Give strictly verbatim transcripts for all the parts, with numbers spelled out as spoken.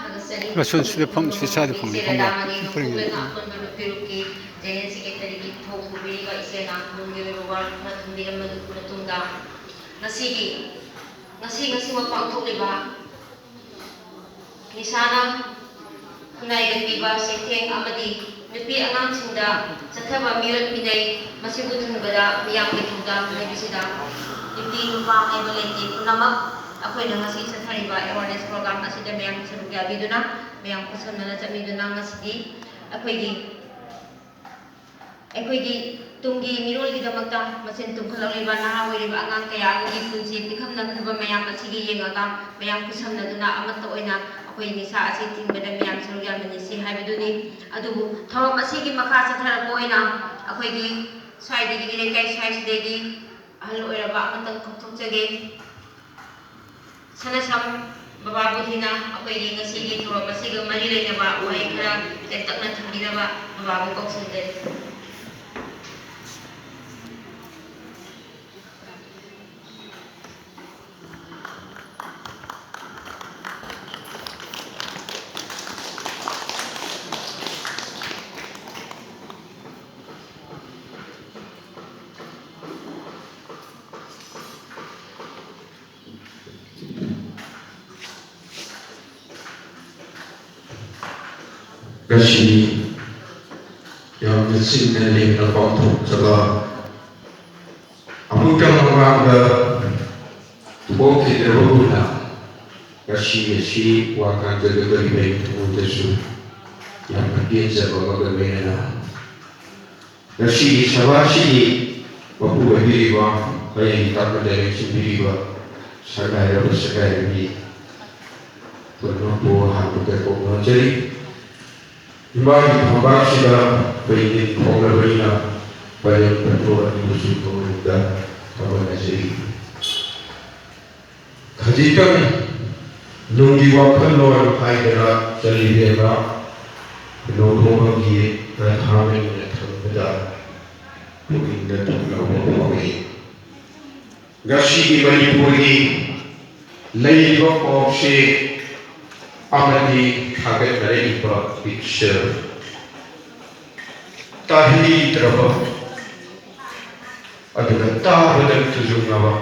ꯊꯥꯒꯠꯆꯔꯤ꯫ ꯑꯁꯣꯟ ꯁꯤꯗ ꯐꯝ-, ꯁꯤ ꯁ꯭ꯋꯥꯏꯗ ꯐꯝꯒꯦ, ꯏꯆꯦ ꯐꯝꯕ꯫ ꯔꯥꯙꯥꯃꯅꯤ ꯐꯝꯒꯦ꯫ ꯂꯨꯈꯣꯡꯂꯣꯏꯅ ꯑꯄꯨꯟꯕ ꯅꯨꯄꯤꯔꯨꯞꯀꯤ ꯖꯦꯅꯦꯔꯦꯜ ꯁꯦꯀ꯭ꯔꯦꯇꯔꯤꯒꯤ ꯊꯧ ꯄꯨꯕꯤꯔꯤꯕ ꯏꯆꯦꯅ ꯅꯣꯡꯒꯤ ꯑꯣꯏꯕ ꯋꯥꯔꯣꯜ ꯈꯔ ꯊꯝꯕꯤꯔꯝꯕ ꯃꯇꯨꯡꯗ, ꯉꯁꯤꯒꯤ, ꯉꯁꯤ, ꯉꯁꯤꯃꯛ ꯄꯥꯡꯊꯣꯛꯂꯤꯕ ꯅꯤꯁꯥꯅ ꯈꯨꯟꯅꯥꯏꯗ ꯄꯤꯕ ꯆꯩꯊꯦꯡ ꯑꯃꯗꯤ ꯅꯨꯄꯤ ꯑꯉꯥꯡꯁꯤꯡꯗ ꯆꯠꯊꯕ ꯃꯤꯑꯣꯠ ꯃꯤꯅꯩ ꯃꯁꯤꯕꯨ ꯊꯤꯡꯕꯗ ꯃꯤꯌꯥꯝꯒꯤ ꯊꯧꯗꯥꯡ ꯍꯥꯏꯕꯁꯤꯗ, ꯅꯨꯄꯤ ꯅꯨꯄꯥ ꯍꯥꯏꯕ ꯂꯩꯇꯦ, ꯄꯨꯝꯅꯃꯛ ꯑꯩꯈꯣꯏꯅ ꯉꯁꯤ ꯆꯠꯊꯔꯤꯕ awareness program ꯑꯁꯤꯗ ꯃꯌꯥꯝ ꯁꯔꯨꯛ ꯌꯥꯕꯤꯗꯨꯅ, ꯃꯌꯥꯝ ꯈꯨꯠꯁꯝꯅꯅ ꯆꯠꯃꯤꯟꯅꯗꯨꯅ ꯉꯁꯤꯗꯤ ꯑꯩꯈꯣꯏꯒꯤ ꯑꯩꯈꯣꯏꯒꯤ ꯇꯨꯡꯒꯤ ꯃꯤꯔꯣꯜꯒꯤꯗꯃꯛꯇ ꯃꯆꯤꯟ ꯇꯨꯝꯈꯠꯂꯛꯂꯤꯕ ꯅꯍꯥ ꯑꯣꯏꯔꯤꯕ ꯑꯉꯥꯡ ꯀꯌꯥ ꯑꯃꯒꯤ ꯄꯨꯟꯁꯤ ꯄꯤꯈꯝꯅ ꯐꯤꯕꯝ ꯃꯌꯥꯝ ꯑꯁꯤꯒꯤ ꯌꯦꯡꯉꯒ ꯃꯌꯥꯝ ꯈꯨꯠꯁꯝꯅꯗꯨꯅ ꯑꯃꯠꯇ ꯑꯣꯏꯅ ꯑꯩꯈꯣꯏ ꯅꯤꯁꯥ ꯑꯁꯤ ꯊꯤꯡꯕꯗ ꯃꯌꯥꯝ ꯁꯔꯨꯛ ꯌꯥꯃꯤꯟꯅꯁꯤ ꯍꯥꯏꯕꯗꯨꯅꯤ꯫ ꯑꯗꯨꯕꯨ ꯊꯧꯔꯝ ꯑꯁꯤꯒꯤ ꯃꯈꯥ ꯆꯠꯊꯔꯛꯄ ꯑꯣꯏꯅ ꯑꯩꯈꯣꯏꯒꯤ ꯁ꯭ꯋꯥꯏꯗꯒꯤ, ꯂꯩꯀꯥꯏ ꯁ꯭ꯋꯥꯏꯁꯤꯗꯒꯤ ꯑꯍꯜ ꯑꯣꯏꯔꯕ ꯑꯃꯇꯪ ꯀꯧꯊꯣꯛꯆꯒꯦ꯫ ꯁꯅꯥꯁꯝ ꯕꯕꯥꯕꯨꯙꯤꯅ ꯑꯩꯈꯣꯏꯒꯤ ꯉꯁꯤꯒꯤ ꯊꯧꯔꯝ ꯑꯁꯤꯒ ꯃꯔꯤ ꯂꯩꯅꯕ ꯋꯥꯍꯩ ꯈꯔ ꯇꯦꯟꯇꯛꯅ ꯊꯝꯕꯤꯅꯕ ꯕꯕꯥꯕꯨ ꯀꯧꯁꯤꯟꯖꯔꯤ꯫ ꯉꯁꯤ ꯌꯥꯝꯅ ꯆꯤꯟꯅ ꯂꯦꯝꯅ ꯄꯥꯡꯊꯣꯛꯆꯕ ꯑꯃꯨꯛꯇꯪ ꯃꯃꯥꯡꯗ ꯊꯣꯛꯈꯤꯗ꯭ꯔꯕꯒꯨꯝꯅ ꯉꯁꯤ ꯑꯁꯤ ꯋꯥ ꯉꯥꯡꯖꯒꯗꯧꯔꯤꯕ ꯑꯩ ꯊꯃꯣꯏꯗꯁꯨ ꯌꯥꯝꯅ ꯄꯦꯟꯖꯕ ꯑꯃꯒ ꯂꯣꯏꯅꯅ ꯉꯁꯤꯒꯤ ꯁꯚꯥꯁꯤꯒꯤ ꯃꯄꯨ ꯑꯣꯏꯕꯤꯔꯤꯕ, ꯑꯩꯒꯤ ꯇꯥꯛꯄꯗ ꯂꯦꯡꯁꯤꯟꯕꯤꯔꯤꯕ ꯁꯛꯅꯥꯏꯔꯕ ꯁꯛꯅꯥꯏꯔꯕꯤ ꯄꯨꯝꯅꯃꯛꯄꯨ ꯑꯍꯥꯟꯕꯗ ꯀꯣꯛ ꯅꯣꯟꯖꯔꯤ꯫ ꯏꯃꯥꯒꯤ ꯐꯝꯕꯥꯛꯁꯤꯗ ꯑꯩꯈꯣꯏ ꯅꯤꯡ ꯈꯣꯡꯂꯕꯅꯤꯅ ꯄꯔꯦꯡ ꯄꯟꯊꯣꯛ ꯑꯅꯤꯕꯨꯁꯨ ꯊꯃꯣꯏꯅ ꯊꯥꯒꯠꯅꯖꯔꯤ꯫ ꯈꯖꯤꯛꯇꯪ ꯅꯨꯡꯒꯤ ꯋꯥꯈꯜꯂꯣꯟ ꯍꯥꯏꯗꯅ ꯆꯠꯂꯤꯕꯦꯝꯃ ꯂꯨꯍꯣꯡꯕꯒꯤ ꯄ꯭ꯔꯊꯥ ꯂꯩꯅ ꯊꯝꯕꯗ ꯄꯨꯛꯅꯤꯡꯗ ꯊꯧꯒꯠꯄ ꯐꯥꯎꯏ꯫ ꯉꯁꯤꯒꯤ ꯃꯅꯤꯄꯨꯔꯒꯤ ꯂꯩꯔꯤꯕ ꯄꯥꯎꯆꯦ ꯑꯃꯗꯤ ꯊꯥꯒꯠꯅꯔꯛꯏꯕ ꯄꯤꯛꯆꯔ ꯇꯥꯍꯩꯗ꯭ꯔꯕ ꯑꯗꯨꯒ ꯇꯥꯕꯗ ꯇꯨꯖꯨꯡꯅꯕ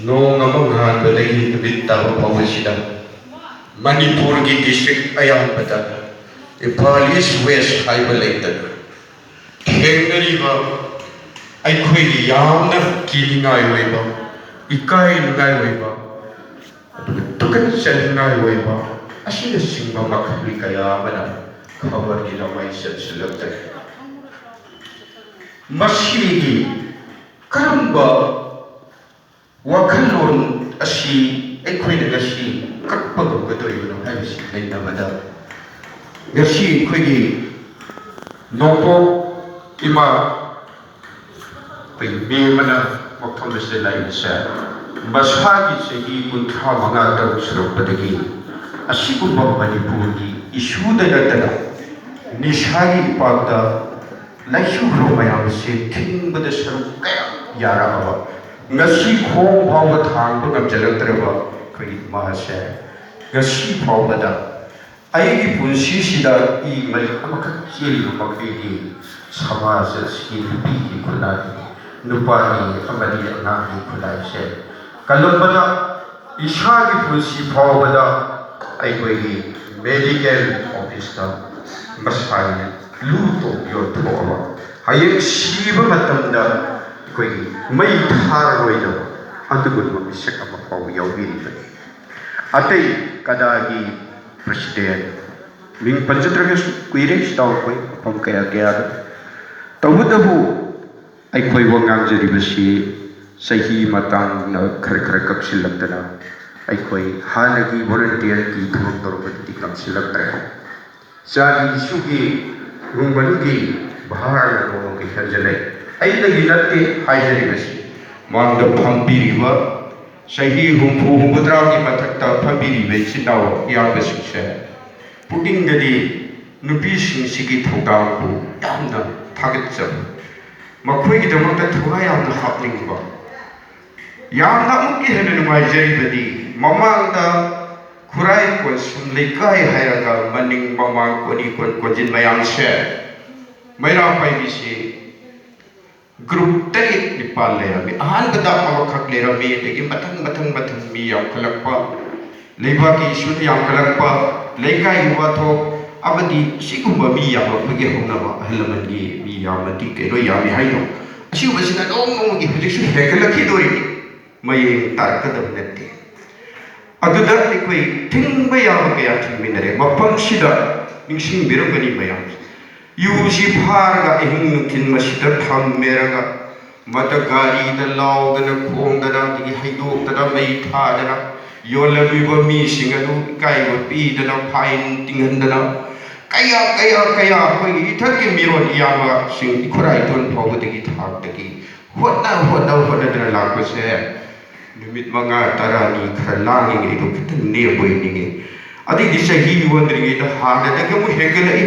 ꯅꯣꯡ ꯑꯃ ꯉꯥꯟꯕꯗꯒꯤ ꯅꯨꯃꯤꯠ ꯇꯥꯕ ꯐꯥꯎꯕꯁꯤꯗ ꯃꯅꯤꯄꯨꯔꯒꯤ ꯗꯤꯁꯇ꯭ꯔꯤꯛ ꯑꯌꯥꯝꯕꯗ, ꯏꯝꯐꯥꯜ ꯏꯁ ꯋꯦꯁ ꯍꯥꯏꯕ ꯂꯩꯇꯅ, ꯊꯦꯡꯅꯔꯤꯕ ꯑꯩꯈꯣꯏꯒꯤ ꯌꯥꯝꯅ ꯀꯤꯅꯤꯡꯉꯥꯏ ꯑꯣꯏꯕ, ꯏꯀꯥꯏꯅꯤꯡꯉꯥꯏ ꯑꯣꯏꯕ, ꯑꯗꯨꯒ ꯇꯨꯀꯠꯆꯅꯤꯡꯉꯥꯏ ꯑꯣꯏꯕ ꯑꯁꯤꯅꯆꯤꯡꯕ ꯃꯈꯜ ꯀꯌꯥ ꯑꯃꯅ ꯈꯕꯔꯒꯤ ꯂꯃꯥꯏ ꯆꯟꯁꯤꯜꯂꯛꯇ꯭ꯔꯦ꯫ ꯃꯁꯤꯒꯤ ꯀꯔꯝꯕ ꯋꯥꯈꯜꯂꯣꯟ ꯑꯁꯤ ꯑꯩꯈꯣꯏꯅ ꯉꯁꯤ ꯀꯛꯄ ꯉꯝꯒꯗꯧꯔꯤꯕꯅꯣ ꯍꯥꯏꯕꯁꯤ ꯅꯩꯅꯕꯗ, ꯉꯁꯤ ꯑꯩꯈꯣꯏꯒꯤ ꯅꯣꯡꯄꯣꯛ ꯏꯃꯥ ꯑꯩꯈꯣꯏꯒꯤ ꯃꯦꯝ ꯑꯃꯅ ꯃꯐꯝ ꯑꯁꯤꯗ ꯂꯩꯕꯁꯦ, ꯃꯁꯥꯒꯤ ꯆꯍꯤ ꯀꯨꯟꯊ꯭ꯔꯥ ꯃꯉꯥ ꯇꯔꯨꯛ ꯁꯨꯔꯛꯄꯗꯒꯤ ꯑꯁꯤꯒꯨꯝꯕ ꯃꯅꯤꯄꯨꯔꯒꯤ ꯏꯁꯨꯗ ꯅꯠꯇꯅ ꯅꯤꯁꯥꯒꯤ ꯏꯄꯥꯛꯇ ꯂꯥꯏꯆꯨꯈ꯭ꯔꯕ ꯃꯌꯥꯝ ꯑꯁꯤ ꯊꯤꯡꯕꯗ ꯁꯔꯨꯛ ꯀꯌꯥ ꯌꯥꯔꯛꯑꯕ, ꯉꯁꯤ ꯈꯣꯡ ꯐꯥꯎꯕ ꯊꯥꯡꯕ ꯉꯝꯖꯔꯛꯇ꯭ꯔꯕ ꯑꯩꯈꯣꯏꯒꯤ ꯏꯃꯥꯁꯦ ꯉꯁꯤ ꯐꯥꯎꯕꯗ ꯑꯩꯒꯤ ꯄꯨꯟꯁꯤꯁꯤꯗ ꯏ ꯃꯔꯤꯛ ꯑꯃꯈꯛ ꯆꯦꯜꯂꯤꯕ ꯃꯈꯩꯗꯤ ꯁꯃꯥꯖ ꯑꯁꯤꯒꯤ ꯅꯨꯄꯤꯒꯤ ꯈꯨꯟꯅꯥꯏ, ꯅꯨꯄꯥꯒꯤ ꯑꯃꯗꯤ ꯑꯉꯥꯡꯒꯤ ꯈꯨꯟꯅꯥꯏꯁꯦ ꯀꯜꯂꯝꯕꯅ ꯏꯁꯥꯒꯤ ꯄꯨꯟꯁꯤ ꯐꯥꯎꯕꯗ ꯑꯩꯈꯣꯏꯒꯤ ꯃꯦꯗꯤꯀꯦꯜ ꯑꯣꯐꯤꯁꯇ ꯃꯁꯥꯒꯤ ꯂꯨ ꯇꯣꯛ ꯌꯣꯟꯊꯣꯛꯑꯕ, ꯍꯌꯦꯡ ꯁꯤꯕ ꯃꯇꯝꯗ ꯑꯩꯈꯣꯏꯒꯤ ꯃꯩ ꯊꯥꯔꯔꯣꯏꯗꯕ ꯑꯗꯨꯒꯨꯝꯕ ꯃꯤꯁꯛ ꯑꯃ ꯐꯥꯎꯕ ꯌꯥꯎꯕꯤꯔꯤꯕꯅꯤ꯫ ꯑꯇꯩ ꯀꯗꯥꯒꯤ ꯄ꯭ꯔꯁꯤꯗꯦꯟ, ꯃꯤꯡ ꯄꯟꯖꯗ꯭ꯔꯒꯁꯨ ꯀꯨꯏꯔꯦ ꯁꯤꯗ ꯑꯩꯈꯣꯏ ꯃꯐꯝ ꯀꯌꯥ ꯀꯌꯥꯗ꯫ ꯇꯧꯕꯇꯕꯨ ꯑꯩꯈꯣꯏ ꯋꯥ ꯉꯥꯡꯖꯔꯤꯕꯁꯤ ꯆꯍꯤ ꯃꯇꯥꯡꯅ ꯈꯔ ꯈꯔ ꯀꯛꯁꯤꯜꯂꯛꯇꯅ ꯑꯩꯈꯣꯏ ꯍꯥꯟꯅꯒꯤ ꯚꯣꯂꯨꯟꯇꯤꯌꯔꯒꯤ ꯊꯕꯛ ꯇꯧꯔꯛꯄꯗꯨꯗꯤ ꯉꯝꯁꯤꯜꯂꯛꯇ꯭ꯔꯦ꯫ ꯆꯥꯒꯤ ꯏꯁꯨꯒꯤ ꯏꯃꯨꯡ ꯃꯅꯨꯡꯒꯤ ꯚꯥꯔꯅ ꯅꯣꯡꯃꯒꯤ ꯍꯦꯟꯖꯜꯂꯛꯏ꯫ ꯑꯩꯅꯗꯤ ꯅꯠꯇꯦ ꯍꯥꯏꯖꯔꯤꯕꯁꯤ, ꯃꯥꯡꯗ ꯐꯝꯕꯤꯔꯤꯕ ꯆꯍꯤ ꯍꯨꯝꯐꯨ ꯍꯨꯝꯐꯨꯇꯔꯥꯒꯤ ꯃꯊꯛꯇ ꯐꯝꯕꯤꯔꯤꯕ ꯏꯆꯤꯟ ꯏꯅꯥꯎ ꯏꯌꯥꯝꯕꯁꯤꯡꯁꯦ ꯄꯨꯛꯅꯤꯡꯗꯗꯤ ꯅꯨꯄꯤꯁꯤꯡꯁꯤꯒꯤ ꯊꯧꯗꯥꯡꯕꯨ ꯌꯥꯝꯅ ꯊꯥꯒꯠꯆꯕ, ꯃꯈꯣꯏꯒꯤꯗꯃꯛꯇ ꯊꯋꯥꯏ ꯌꯥꯝꯅ ꯍꯥꯞꯅꯤꯡꯕ, ꯌꯥꯝꯅ ꯑꯃꯨꯛꯀ ꯍꯦꯟꯅ ꯅꯨꯡꯉꯥꯏꯖꯔꯤꯕꯗꯤ ꯃꯃꯥꯡꯗ ꯈꯨꯔꯥꯏ ꯀꯣꯟꯁꯨꯝ ꯂꯩꯀꯥꯏ ꯍꯥꯏꯔꯒ ꯃꯅꯤꯡ ꯃꯃꯥꯡ ꯀꯣꯅꯤ ꯀꯣꯟ ꯀꯣꯟꯖꯤꯟ ꯃꯌꯥꯝꯁꯦ ꯃꯩꯔꯥ ꯄꯥꯏꯕꯤꯁꯤ group ꯇꯔꯦꯠ ꯅꯤꯄꯥꯜ ꯂꯩꯔꯝꯃꯤ꯫ ꯑꯍꯥꯟꯕꯗ ꯑꯃꯈꯛ ꯂꯩꯔꯝꯃꯤ, ꯑꯗꯒꯤ ꯃꯊꯪ ꯃꯊꯪ ꯃꯊꯪ ꯃꯤ ꯌꯥꯝꯈꯠꯂꯛꯄ, ꯂꯩꯕꯥꯛꯀꯤ ꯏꯁꯨꯅ ꯌꯥꯝꯈꯠꯂꯛꯄ, ꯂꯩꯀꯥꯏꯒꯤ ꯋꯥꯊꯣꯛ, ꯑꯃꯗꯤ ꯁꯤꯒꯨꯝꯕ ꯃꯤ ꯌꯥꯝꯃꯛꯄꯒꯤ ꯍꯧꯅꯕ ꯑꯍꯜ ꯂꯃꯟꯒꯤ ꯃꯤ ꯌꯥꯝꯃꯗꯤ ꯀꯩꯅꯣ ꯌꯥꯝꯃꯤ ꯍꯥꯏꯗꯣ, ꯑꯁꯤꯒꯨꯝꯕꯁꯤꯅ ꯅꯣꯡꯃ ꯅꯣꯡꯃꯒꯤ ꯍꯧꯖꯤꯛꯁꯨ ꯍꯦꯟꯒꯠꯂꯛꯈꯤꯗꯣꯔꯤꯅꯤ꯫ ꯃꯌꯦꯡ ꯇꯥꯔꯛꯀꯗꯕ ꯅꯠꯇꯦ꯫ ꯑꯗꯨꯗ ꯑꯩꯈꯣꯏ ꯊꯤꯡꯕ ꯌꯥꯕ ꯀꯌꯥ ꯊꯤꯡꯃꯤꯟꯅꯔꯦ꯫ ꯃꯐꯝꯁꯤꯗ ꯅꯤꯡꯁꯤꯡꯕꯤꯔꯝꯒꯅꯤ ꯃꯌꯥꯝ, ꯌꯨꯁꯤ ꯐꯥꯔꯒ ꯑꯍꯤꯡ ꯅꯨꯡꯊꯤꯜ ꯃꯁꯤꯗ ꯊꯝꯃꯦꯔꯒ ꯃꯗ ꯒꯥꯔꯤꯗ ꯂꯥꯎꯗꯅ ꯈꯣꯡꯗꯅ, ꯑꯗꯒꯤ ꯍꯩꯗꯣꯛꯇꯅ ꯃꯩ ꯊꯥꯗꯅ, ꯌꯣꯜꯂꯝꯃꯤꯕ ꯃꯤꯁꯤꯡ ꯑꯗꯨ ꯏꯀꯥꯏꯕ ꯄꯤꯗꯅ, fine ꯇꯤꯡꯍꯟꯗꯅ, ꯀꯌꯥ ꯀꯌꯥ ꯀꯌꯥ ꯑꯩꯈꯣꯏꯒꯤ ꯏꯊꯛꯀꯤ ꯃꯤꯔꯣꯜ ꯏꯌꯥꯝꯕꯁꯤꯡ ꯏꯈꯨꯔꯥ ꯏꯇꯣꯟ ꯐꯥꯎꯕꯗꯒꯤ ꯊꯥꯛꯇꯒꯤ ꯍꯣꯠꯅ ꯍꯣꯠꯅ ꯍꯣꯠꯅꯗꯅ ꯂꯥꯛꯄꯁꯦ, ꯅꯨꯃꯤꯠ ꯃꯉꯥ ꯇꯔꯥꯅꯤ ꯈꯔ ꯂꯥꯡꯉꯤꯉꯩꯗꯣ ꯈꯤꯇꯪ ꯅꯦꯝꯕ ꯑꯣꯏꯅꯤꯡꯉꯤ꯫ ꯑꯗꯩꯗꯤ ꯆꯍꯤ ꯑꯣꯟꯗ꯭ꯔꯤꯉꯩꯗ ꯍꯥꯟꯅꯗꯒꯤ ꯑꯃꯨꯛ ꯍꯦꯟꯒꯠꯂꯛꯏ꯫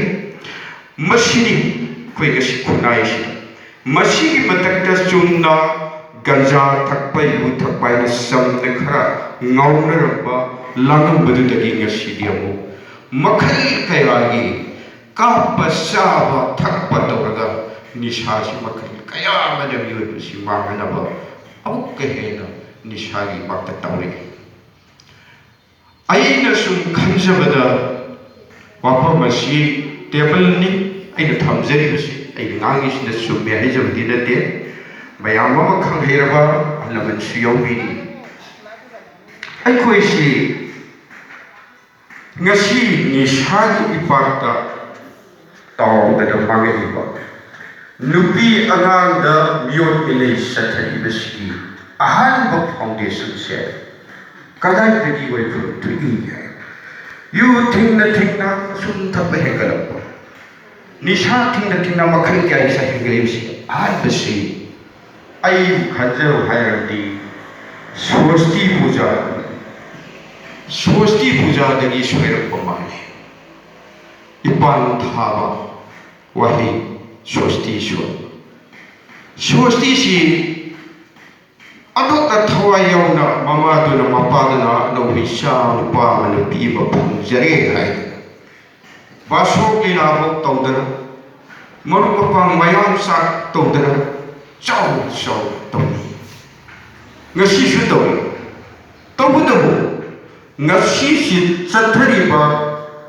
ꯃꯁꯤꯅꯤ ꯑꯩꯈꯣꯏ ꯉꯁꯤ ꯈꯨꯟꯅꯥꯏꯁꯤꯗ꯫ ꯃꯁꯤꯒꯤ ꯃꯊꯛꯇ ꯆꯨꯝꯅ ꯒꯟꯖꯥ ꯊꯛꯄ, ꯌꯨ ꯊꯛꯄ ꯍꯥꯏꯅ ꯆꯝꯅ ꯈꯔ ꯉꯥꯎꯅꯔꯝꯕ, ꯂꯥꯡꯉꯝꯕꯗꯨꯗꯒꯤ ꯉꯁꯤꯗꯤ ꯑꯃꯨꯛ ꯃꯈꯜ ꯀꯌꯥꯒꯤ ꯀꯥꯞꯄ, ꯆꯥꯕ, ꯊꯛꯄ ꯇꯧꯔꯒ ꯅꯤꯁꯥꯁꯤ ꯃꯈꯜ ꯀꯌꯥ ꯑꯃꯅ ꯃꯤꯑꯣꯏꯕꯁꯤ ꯃꯥꯡꯍꯟꯅꯕ ꯑꯃꯨꯛꯀ ꯍꯦꯟꯅ ꯅꯤꯁꯥꯒꯤ ꯏꯄꯥꯛꯇ ꯇꯧꯔꯛꯏ꯫ ꯑꯩꯅ ꯁꯨꯝ ꯈꯟꯖꯕꯗ ꯋꯥꯐꯝ ꯑꯁꯤ ꯇꯦꯕꯜꯅꯤ ꯑꯩꯅ ꯊꯝꯖꯔꯤꯕꯁꯤ, ꯑꯩꯅ ꯉꯥꯡꯉꯤꯁꯤꯅ ꯆꯨꯝꯃꯦ ꯍꯥꯏꯖꯕꯗꯤ ꯅꯠꯇꯦ, ꯃꯌꯥꯝ ꯑꯃ ꯈꯪꯍꯩꯔꯕ ꯑꯍꯜ ꯂꯃꯟꯁꯨ ꯌꯥꯎꯕꯤꯔꯤ꯫ ꯑꯩꯈꯣꯏꯁꯤ ꯉꯁꯤ ꯅꯤꯁꯥꯒꯤ ꯏꯄꯥꯛꯇ ꯇꯥꯎꯗꯅ ꯃꯥꯡꯍꯜꯂꯤꯕ ꯅꯨꯄꯤ ꯑꯉꯥꯡꯗ ꯃꯤꯑꯣꯠ ꯃꯤꯅꯩ ꯆꯠꯊꯔꯤꯕꯁꯤꯒꯤ ꯑꯍꯥꯟꯕ foundation ꯁꯦ ꯀꯗꯥꯏꯗꯒꯤ ꯑꯣꯏꯕ ꯊꯣꯛꯏ ꯍꯥꯏ? ꯌꯨ ꯊꯤꯡꯅ ꯊꯤꯡꯅ ꯁꯨꯝ ꯊꯛꯄ ꯍꯦꯟꯒꯠꯂꯛꯄ, ꯅꯤꯁꯥ ꯊꯤꯡꯅ ꯊꯤꯡꯅ ꯃꯈꯜ ꯀꯌꯥꯒꯤ ꯆꯥ ꯍꯦꯟꯒꯠꯂꯛꯏꯕꯁꯤ ꯑꯍꯥꯟꯕꯁꯤ ꯑꯩ ꯈꯟꯖꯕ ꯍꯥꯏꯔꯕꯗꯤ ꯁ꯭ꯋꯁꯇꯤ ꯄꯨꯖꯥ, ꯁ꯭ꯋꯁꯇꯤ ꯄꯨꯖꯥꯗꯒꯤ ꯁꯣꯏꯔꯛꯄ ꯃꯥꯜꯂꯤ꯫ ꯏꯄꯥꯟ ꯊꯥꯕ ꯋꯥꯍꯩ ꯁ꯭ꯋꯁꯇꯤ ꯁꯣꯏ꯫ ꯁ꯭ꯋꯁꯇꯤꯁꯤ ꯑꯗꯨꯛꯇ ꯊꯋꯥꯏ ꯌꯥꯎꯅ ꯃꯃꯥꯗꯨꯅ ꯃꯄꯥꯗꯨꯅ ꯑꯅꯧꯕ ꯏꯆꯥ ꯅꯨꯄꯥ ꯑꯃ ꯅꯨꯄꯤ ꯑꯃ ꯐꯪꯖꯔꯦ ꯍꯥꯏꯗꯅ ꯕꯥꯁꯣꯛ ꯂꯤꯂꯥꯐꯧ ꯇꯧꯗꯅ ꯃꯔꯨꯞ ꯃꯄꯥꯡ ꯃꯌꯥꯝ ꯆꯥꯛ ꯇꯧꯗꯅ ꯆꯥꯎ ꯆꯥꯎ ꯇꯧꯏ꯫ ꯉꯁꯤꯁꯨ ꯇꯧꯏ꯫ ꯇꯧꯕꯇꯕꯨ ꯉꯁꯤꯁꯤ ꯆꯠꯊꯔꯤꯕ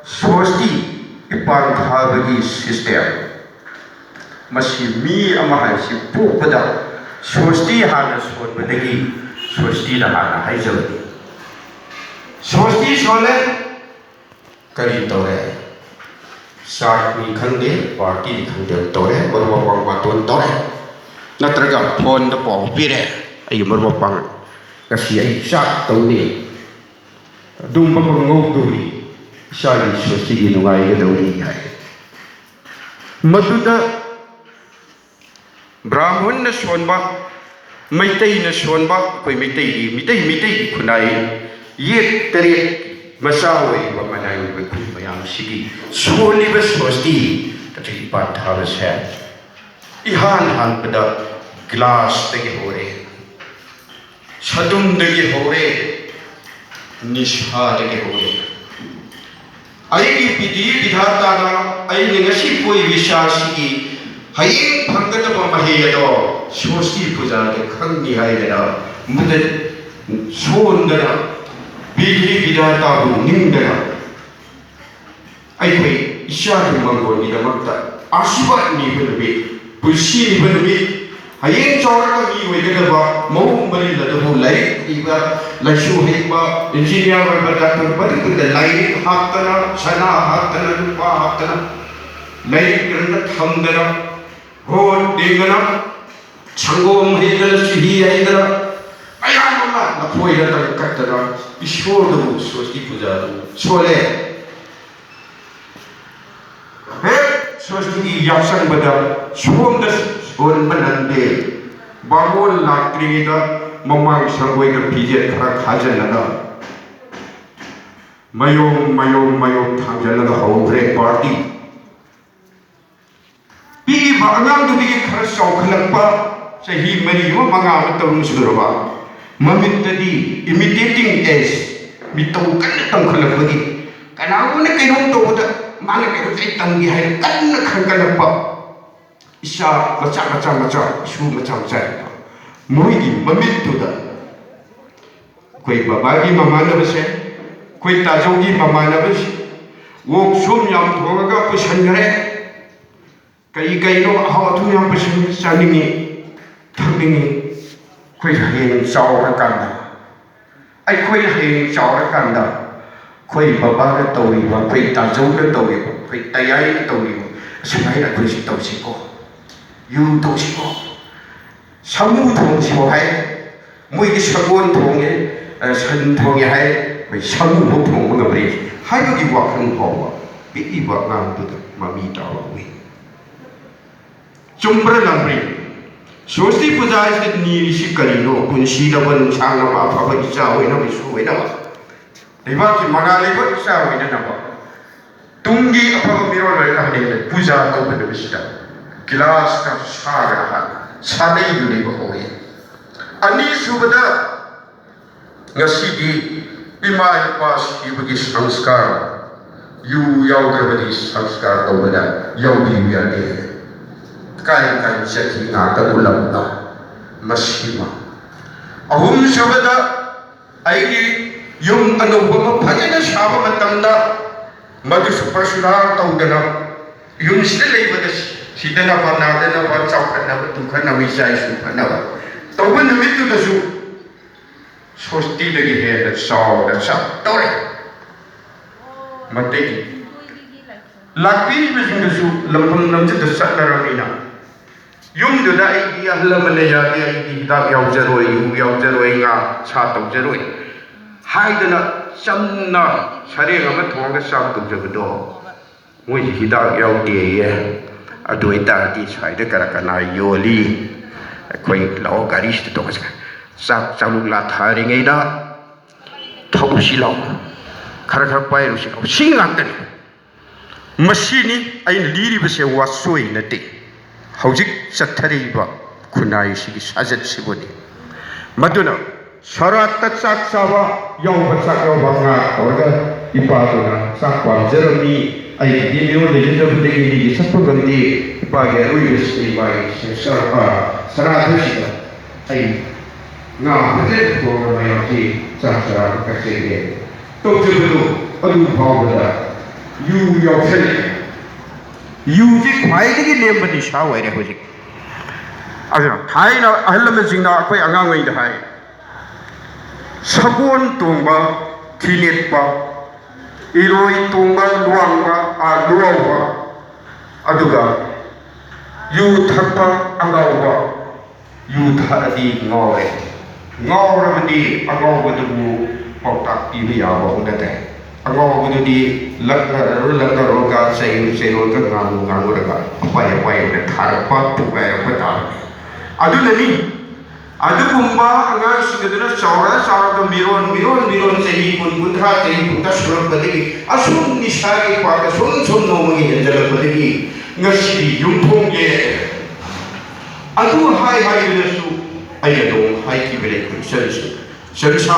ꯁ꯭ꯋꯁꯇꯤ ꯏꯄꯥꯟ ꯊꯥꯕꯒꯤ system, ꯃꯁꯤ ꯃꯤ ꯑꯃ ꯍꯥꯏꯕꯁꯤ ꯄꯣꯛꯄꯗ ꯁ꯭ꯋꯁꯇꯤ ꯍꯥꯟꯅ ꯁꯣꯟꯕꯗꯒꯤ ꯁ꯭ꯋꯁꯇꯤꯅ ꯍꯥꯟꯅ ꯍꯥꯏꯖꯕꯅꯤ꯫ ꯁ꯭ꯋꯁꯇꯤ ꯁꯣꯜꯂꯦ, ꯀꯔꯤ ꯇꯧꯔꯦ? ꯆꯥꯛꯅꯤ ꯈꯪꯗꯦ, partyꯅꯤ ꯈꯪꯗꯦ, ꯇꯧꯔꯦ, ꯃꯔꯨꯞ ꯃꯄꯥꯡ ꯕꯥꯇꯣꯟ ꯇꯧꯔꯦ, ꯅꯠꯇ꯭ꯔꯒ phoneꯗ ꯄꯥꯎ ꯄꯤꯔꯦ, "ꯑꯩꯒꯤ ꯃꯔꯨꯞ ꯃꯄꯥꯡ ꯉꯁꯤ ꯑꯩ ꯆꯥꯛ ꯇꯧꯅꯤ, ꯑꯗꯨꯝꯕ ꯑꯃ ꯉꯧꯗꯧꯔꯤ, ꯏꯆꯥꯒꯤ ꯁ꯭ꯋꯁꯇꯤꯒꯤ ꯅꯨꯡꯉꯥꯏꯒꯗꯧꯔꯤ" ꯍꯥꯏ꯫ ꯃꯗꯨꯗ ꯕ꯭ꯔꯥꯍꯃꯟꯅ ꯁꯣꯟꯕ, ꯃꯩꯇꯩꯅ ꯁꯣꯟꯕ, ꯑꯩꯈꯣꯏ ꯃꯩꯇꯩꯒꯤ, ꯃꯤꯇꯩ, ꯃꯤꯇꯩꯒꯤ ꯈꯨꯟꯅꯥꯏ ꯌꯦꯛ ꯇꯔꯦꯠ ꯃꯆꯥ ꯑꯣꯏꯔꯤꯕ ꯃꯅꯥꯏ ꯃꯈꯨꯟ ꯃꯌꯥꯝꯁꯤꯒꯤ ꯁꯣꯜꯂꯤꯕ ꯁ꯭ꯋꯁꯇꯤ ꯅꯠꯇ꯭ꯔꯒ ꯏꯄꯥꯟ ꯊꯥꯕꯁꯦ ꯏꯍꯥꯟ ꯍꯥꯟꯕꯗ glassꯇꯒꯤ ꯍꯧꯔꯦ, ꯁꯗꯨꯝꯗꯒꯤ ꯍꯧꯔꯦ, ꯅꯤꯁꯥꯗꯒꯤ ꯍꯧꯔꯦ꯫ ꯑꯩꯒꯤ ꯄꯤꯗꯤ ꯕꯤꯙꯥꯇꯥꯅ ꯑꯩꯅ ꯉꯁꯤ ꯄꯣꯛꯏꯕ ꯏꯆꯥꯁꯤꯒꯤ ꯍꯌꯦꯡ ꯐꯪꯒꯗꯕ ꯃꯍꯩ ꯑꯗꯣ ꯁ꯭ꯋꯁꯇꯤ ꯄꯨꯖꯥꯗ ꯈꯪꯅꯤ ꯍꯥꯏꯗꯅ ꯃꯗꯨꯗ ꯁꯣꯟꯗꯅ ꯄꯤꯗꯤ ꯕꯤꯙꯥꯇꯥꯕꯨ ꯅꯤꯡꯗꯅ ꯑꯩꯈꯣꯏ ꯏꯆꯥꯒꯤ ꯃꯪꯒꯣꯜꯒꯤꯗꯃꯛꯇ ꯑꯥꯁꯤꯔꯕꯥꯗ ꯅꯤꯕ ꯅꯨꯃꯤꯠ, ꯄꯨꯟꯁꯤ ꯅꯤꯕ ꯅꯨꯃꯤꯠ, ꯍꯌꯦꯡ ꯆꯥꯎꯔꯒ ꯃꯤ ꯑꯣꯏꯒꯗꯕ ꯃꯑꯣꯡ ꯃꯔꯤꯜ ꯑꯗꯨꯕꯨ ꯂꯥꯏꯔꯤꯛ ꯏꯕ, ꯂꯥꯏꯁꯨ ꯍꯩꯕ, engineer ꯑꯣꯏꯕ, doctor, ꯃꯔꯤꯛ ꯃꯔꯤꯛꯇ ꯂꯥꯏꯔꯤꯛ ꯍꯥꯞꯇꯅ, ꯁꯅꯥ ꯍꯥꯞꯇꯅ, ꯂꯨꯄꯥ ꯍꯥꯞꯇꯅ, ꯂꯥꯏꯔꯤꯛ ꯀꯔꯝꯅ ꯊꯝꯗꯅ, ꯚꯣꯠ ꯌꯦꯡꯗꯅ, ꯁꯪꯒꯣꯝ ꯍꯩꯗꯅ, ꯆꯨꯍꯤ ꯍꯩꯗꯅ, ꯃꯌꯥꯝ ꯑꯃ ꯂꯐꯣꯏ ꯅꯠꯇ꯭ꯔꯒ ꯀꯠꯇꯅ ꯏꯁꯣꯔꯗꯕꯨ ꯁ꯭ꯋꯁꯇꯤ ꯄꯨꯖꯥꯗꯨ ꯁꯣꯜꯂꯦ꯫ ꯍꯦꯛ ꯁ꯭ꯋꯁꯇꯤꯒꯤ ꯌꯥꯆꯪꯕꯗ ꯁꯣꯝꯗ ꯁꯣꯟꯕ ꯅꯪꯗꯦ꯫ ꯕꯥꯃꯣꯟ ꯂꯥꯛꯇ꯭ꯔꯤꯉꯩꯗ ꯃꯃꯥꯡ ꯁꯪꯒꯣꯏꯗ ꯐꯤꯖꯦꯠ ꯈꯔ ꯈꯥꯖꯤꯜꯂꯒ ꯃꯌꯣꯝ ꯃꯌꯣꯝ ꯃꯌꯣꯝ ꯊꯥꯡꯖꯜꯂꯒ ꯍꯧꯈ꯭ꯔꯦ party꯫ ꯄꯤꯛꯏꯕ ꯑꯉꯥꯡꯗꯨꯗꯒꯤ ꯈꯔ ꯆꯥꯎꯈꯠꯂꯛꯄ, ꯆꯍꯤ ꯃꯔꯤ ꯑꯃ, ꯃꯉꯥ ꯑꯃ, ꯇꯔꯨꯛ ꯁꯨꯔꯕ, ꯃꯃꯤꯠꯇꯗꯤ imitating age, ꯃꯤꯇꯧ ꯀꯟꯅ ꯇꯝꯈꯠꯂꯛꯄꯒꯤ, ꯀꯅꯥꯒꯨꯝꯕꯅ ꯀꯩꯅꯣꯝ ꯇꯧꯕꯗ ꯃꯥꯅ ꯀꯩꯅꯣꯝꯇ ꯇꯝꯒꯦ ꯍꯥꯏꯅ ꯀꯟꯅ ꯈꯟꯒꯠꯂꯛꯄ ꯏꯆꯥ ꯃꯆꯥ ꯃꯆꯥ ꯃꯆꯥ, ꯏꯁꯨ ꯃꯆꯥ ꯃꯆꯥ, ꯃꯣꯏꯒꯤ ꯃꯃꯤꯠꯇꯨꯗ ꯑꯩꯈꯣꯏ ꯕꯕꯥꯒꯤ ꯃꯃꯥꯟꯅꯕꯁꯦ, ꯑꯩꯈꯣꯏ ꯇꯥꯖꯧꯒꯤ ꯃꯃꯥꯟꯅꯕꯁꯦ, ꯑꯣꯛ ꯁꯨꯝ ꯌꯥꯝ ꯊꯣꯡꯉꯒ ꯄꯨꯁꯟꯈ꯭ꯔꯦ꯫ ꯀꯔꯤ ꯀꯔꯤꯅꯣ ꯑꯍꯥꯎ ꯑꯊꯨꯝ ꯌꯥꯝ ꯄꯨꯁꯟꯈ꯭ꯔꯦ, ꯆꯥꯅꯤꯡꯉꯤ, ꯊꯛꯅꯤꯡꯉꯤ꯫ ꯑꯩꯈꯣꯏ ꯍꯌꯦꯡ ꯆꯥꯎꯔꯀꯥꯟꯗ, ꯑꯩꯈꯣꯏ ꯍꯌꯦꯡ ꯆꯥꯎꯔꯀꯥꯟꯗ ꯑꯩꯈꯣꯏ ꯕꯕꯥꯅ ꯇꯧꯔꯤꯕ, ꯑꯩꯈꯣꯏ ꯇꯥꯖꯧꯅ ꯇꯧꯔꯤꯕ, ꯑꯩꯈꯣꯏ ꯇꯌꯥꯏꯅ ꯇꯧꯔꯤꯕ, ꯑꯁꯨꯃꯥꯏꯅ ꯑꯩꯈꯣꯏꯁꯨ ꯇꯧꯁꯤꯀꯣ, ꯌꯨ ꯇꯧꯁꯤꯀꯣ, ꯁꯥꯃꯨ ꯊꯣꯡꯁꯤꯀꯣ ꯍꯥꯏ꯫ ꯃꯣꯏꯒꯤ ꯁꯒꯣꯜ ꯊꯣꯡꯉꯦ, ꯑ, ꯁꯟ ꯊꯣꯡꯉꯦ ꯍꯥꯏ, ꯑꯩꯈꯣꯏ ꯁꯥꯃꯨ ꯐꯥꯎ ꯊꯣꯡꯕ ꯉꯝꯔꯦ ꯍꯥꯏꯕꯒꯤ ꯋꯥꯈꯜ ꯐꯥꯎꯕ ꯄꯤꯛꯏꯕ ꯑꯉꯥꯡꯗꯨꯗ ꯃꯃꯤ ꯇꯥꯕ ꯎꯏ꯫ ꯆꯨꯝꯕ꯭ꯔꯥ ꯂꯥꯟꯕ꯭ꯔꯥ? ꯁꯔꯁꯇꯤ ꯄꯨꯖꯥ ꯍꯥꯏꯁꯤꯗ ꯅꯤꯔꯤꯁꯤ ꯀꯔꯤꯅꯣ? ꯄꯨꯟꯁꯤꯅꯕ, ꯅꯨꯡꯁꯥꯡꯅꯕ, ꯑꯐꯕ ꯏꯆꯥ ꯑꯣꯏꯅꯕ, ꯏꯁꯨ ꯑꯣꯏꯅꯕ, ꯂꯩꯕꯥꯛꯀꯤ ꯃꯉꯥꯜ ꯂꯩꯕ ꯏꯆꯥ ꯑꯣꯏꯅꯅꯕ, ꯇꯨꯡꯒꯤ ꯑꯐꯕ ꯃꯤꯔꯣꯜ ꯑꯣꯏꯅ ꯍꯌꯦꯡ ꯄꯨꯖꯥ ꯇꯧꯕ ꯅꯨꯃꯤꯠꯁꯤꯗ ꯒꯤꯂꯥꯁꯀ ꯁꯥꯒ ꯁꯥꯅꯩꯗꯨꯅꯦꯕ ꯍꯧꯔꯛꯏ꯫ ꯑꯅꯤꯁꯨꯕꯗ, ꯉꯁꯤꯗꯤ ꯏꯃꯥ ꯏꯄꯥ ꯁꯤꯕꯒꯤ ꯁꯪꯁꯀꯥꯔ, ꯌꯨ ꯌꯥꯎꯗ꯭ꯔꯕꯗꯤ ꯁꯪꯁꯀꯥꯔ ꯇꯧꯕꯗ ꯌꯥꯎꯕꯤꯌꯨ ꯌꯥꯗꯦ꯫ ꯀꯥꯏ ꯀꯥꯏ ꯆꯠꯈꯤ ꯉꯥꯛꯇ ꯎꯠꯂꯝꯕ ꯃꯁꯤꯃ꯫ ꯑꯍꯨꯝꯁꯨꯕꯗ, ꯑꯩꯒꯤ ꯌꯨꯝ ꯑꯅꯧꯕ ꯑꯃ ꯐꯖꯅ ꯁꯥꯕ ꯃꯇꯝꯗ ꯃꯗꯨꯁꯨ ꯄ꯭ꯔꯁꯨꯗꯥ ꯇꯧꯗꯅ ꯌꯨꯝꯁꯤꯗ ꯂꯩꯕꯗ ꯁꯤꯗꯅꯕ, ꯅꯥꯗꯅꯕ, ꯆꯥꯎꯈꯠꯅꯕ, ꯇꯨꯡꯈꯠꯅꯕ, ꯏꯆꯥ ꯏꯁꯨ ꯐꯅꯕ ꯇꯧꯕ ꯅꯨꯃꯤꯠꯇꯨꯗꯁꯨ ꯁꯣꯁꯇꯤꯗꯒꯤ ꯍꯦꯟꯅ ꯆꯥꯎꯅ ꯆꯥꯎ ꯇꯧꯔꯦ꯫ ꯃꯇꯩ ꯂꯥꯛꯄꯤꯔꯤꯕꯁꯤꯡꯗꯨꯁꯨ ꯂꯝꯐꯝ ꯂꯝꯁꯤꯗ ꯆꯠꯅꯔꯕꯅꯤꯅ, ꯌꯨꯝꯗꯨꯗ ꯑꯩꯗꯤ ꯑꯍꯜ ꯑꯃꯅ ꯌꯥꯗꯦ, ꯑꯩꯗꯤ ꯍꯤꯗꯥꯛ ꯌꯥꯎꯖꯔꯣꯏ, ꯌꯨ ꯌꯥꯎꯖꯔꯣꯏ, ꯉꯥ ꯁꯥ ꯇꯧꯖꯔꯣꯏ ꯍꯥꯏꯗꯅ ꯆꯝꯅ ꯁꯔꯦꯡ ꯑꯃ ꯊꯣꯡꯉꯒ ꯆꯥꯛ ꯇꯧꯖꯕꯗꯣ, ꯃꯣꯏꯁꯤ ꯍꯤꯗꯥꯛ ꯌꯥꯎꯗꯦꯌꯦ꯫ ꯑꯗꯨ ꯑꯣꯏꯇꯥꯔꯗꯤ ꯁ꯭ꯋꯥꯏꯗ ꯀꯅꯥ ꯀꯅꯥ ꯌꯣꯜꯂꯤ? ꯑꯩꯈꯣꯏ ꯂꯥꯛꯑꯣ, ꯒꯥꯔꯤꯁꯤꯗ ꯇꯣꯡꯉꯁꯤ꯫ ꯆꯥꯛ ꯆꯥꯛꯂꯨꯛ ꯂꯥ ꯊꯥꯔꯤꯉꯩꯗ ꯊꯛꯎꯁꯤ ꯂꯥꯛꯑꯣ, ꯈꯔ ꯈꯔ ꯄꯥꯏꯔꯨꯁꯤ ꯂꯥꯛꯑꯣ, ꯁꯤ ꯉꯥꯛꯇꯅꯤ꯫ ꯃꯁꯤꯅꯤ ꯑꯩꯅ ꯂꯤꯔꯤꯕꯁꯦ, ꯋꯥꯆꯣꯏ ꯅꯠꯇꯦ꯫ ꯍꯧꯖꯤꯛ ꯆꯠꯊꯔꯛꯏꯕ ꯈꯨꯟꯅꯥꯏꯁꯤꯒꯤ ꯁꯥꯖꯠꯁꯤꯕꯨꯅꯤ꯫ ꯃꯗꯨꯅ ꯁꯣꯔꯥꯠꯇ ꯆꯥꯛ ꯆꯥꯕ ꯌꯥꯎꯕ, ꯆꯥꯛ ꯌꯥꯎꯕ ꯉꯥ ꯇꯧꯔꯒ ꯏꯄꯥꯗꯨꯅ ꯆꯥꯛ ꯄꯥꯝꯖꯔꯝꯃꯤ꯫ ꯑꯩꯒꯤꯗꯤ ꯃꯤꯔꯣꯜ ꯂꯩꯖꯗꯕꯗꯒꯤ ꯃꯤꯒꯤ ꯆꯠꯄ ꯉꯝꯗꯦ꯫ ꯏꯄꯥꯒꯤ ꯑꯔꯣꯏꯕꯁꯤ ꯃꯥꯒꯤ ꯁꯪꯁꯥꯔ, ꯑ, ꯁꯔꯥꯗꯨꯁꯤꯗ ꯑꯩ ꯉꯥ ꯐꯖꯅ ꯊꯣꯡꯉꯒ ꯃꯌꯥꯝꯁꯤ ꯆꯥꯛ ꯆꯔꯥ ꯑꯃ ꯀꯠꯆꯒꯦ ꯇꯧꯖꯕꯗꯨ ꯑꯗꯨ ꯐꯥꯎꯕꯗ ꯌꯨ ꯌꯥꯎꯁꯜꯂꯛꯑꯦ꯫ ꯌꯨꯁꯤ ꯈ꯭ꯋꯥꯏꯗꯒꯤ ꯂꯦꯝꯕ ꯅꯤꯁꯥ ꯑꯣꯏꯔꯦ ꯍꯧꯖꯤꯛ꯫ ꯑꯗꯨꯅ ꯊꯥꯏꯅ ꯑꯍꯜ ꯂꯃꯟꯁꯤꯡꯅ ꯑꯩꯈꯣꯏ ꯑꯉꯥꯡ ꯑꯣꯏꯔꯤꯉꯩꯗ ꯍꯥꯏ, ꯁꯒꯣꯜ ꯇꯣꯡꯕ ꯊꯤꯅꯦꯠꯄ, ꯏꯔꯣꯏ ꯇꯣꯡꯕ ꯂꯨꯋꯥꯡꯕ, ꯑ, ꯂꯨꯋꯥꯎꯕ, ꯑꯗꯨꯒ ꯌꯨ ꯊꯛꯄ ꯑꯉꯥꯎꯕ, ꯌꯨ ꯊꯛꯑꯗꯤ ꯉꯥꯎꯔꯦ, ꯉꯥꯎꯔꯕꯗꯤ ꯑꯉꯥꯎꯕꯗꯨꯕꯨ ꯄꯥꯎꯇꯥꯛ ꯄꯤꯕ ꯌꯥꯕ ꯍꯧꯅꯗꯦ꯫ ꯑꯉꯥꯎꯕꯗꯨꯗꯤ ꯂꯛꯅꯔꯨ ꯂꯛꯅꯔꯨꯔꯒ, ꯆꯩꯔꯨ ꯆꯩꯔꯨꯔꯒ, ꯉꯥꯡꯉꯨ ꯉꯥꯡꯉꯨꯔꯒ ꯑꯄꯥꯏ ꯑꯄꯥꯏꯕꯗ ꯊꯥꯔꯛꯄ ꯊꯨꯒꯥꯏꯔꯛꯄ ꯇꯥꯕꯅꯤ꯫ ꯑꯗꯨꯅꯅꯤ ꯑꯗꯨꯒꯨꯝꯕ ꯑꯉꯥꯡꯁꯤꯡ ꯑꯗꯨꯅ ꯆꯥꯎꯔ ꯆꯥꯎꯔꯒ ꯃꯤꯔꯣꯟ, ꯃꯤꯔꯣꯟ, ꯃꯤꯔꯣꯟ ꯆꯍꯤ ꯀꯨꯟ, ꯀꯨꯟꯊ꯭ꯔꯥ, ꯆꯍꯤ ꯀꯨꯟꯊ꯭ꯔꯥ ꯁꯨꯔꯛꯄꯗꯒꯤ ꯑꯁꯨꯝ ꯅꯤꯁꯥꯒꯤ ꯄꯥꯛꯇ ꯁꯨꯝ ꯁꯨꯝ ꯅꯣꯡꯃꯒꯤ ꯍꯦꯟꯖꯜꯂꯛꯄꯗꯒꯤ ꯉꯁꯤꯗꯤ ꯌꯨꯝꯊꯣꯡ ꯌꯦꯛꯑꯦ꯫ ꯑꯗꯨ ꯍꯥꯏ ꯍꯥꯏꯗꯨꯅꯁꯨ ꯑꯩꯅ ꯅꯣꯡꯃ ꯍꯥꯏꯈꯤꯕꯅꯦ ꯑꯩꯈꯣꯏ ꯏꯆꯜꯁꯤꯡ, "ꯏꯆꯜꯁꯥ,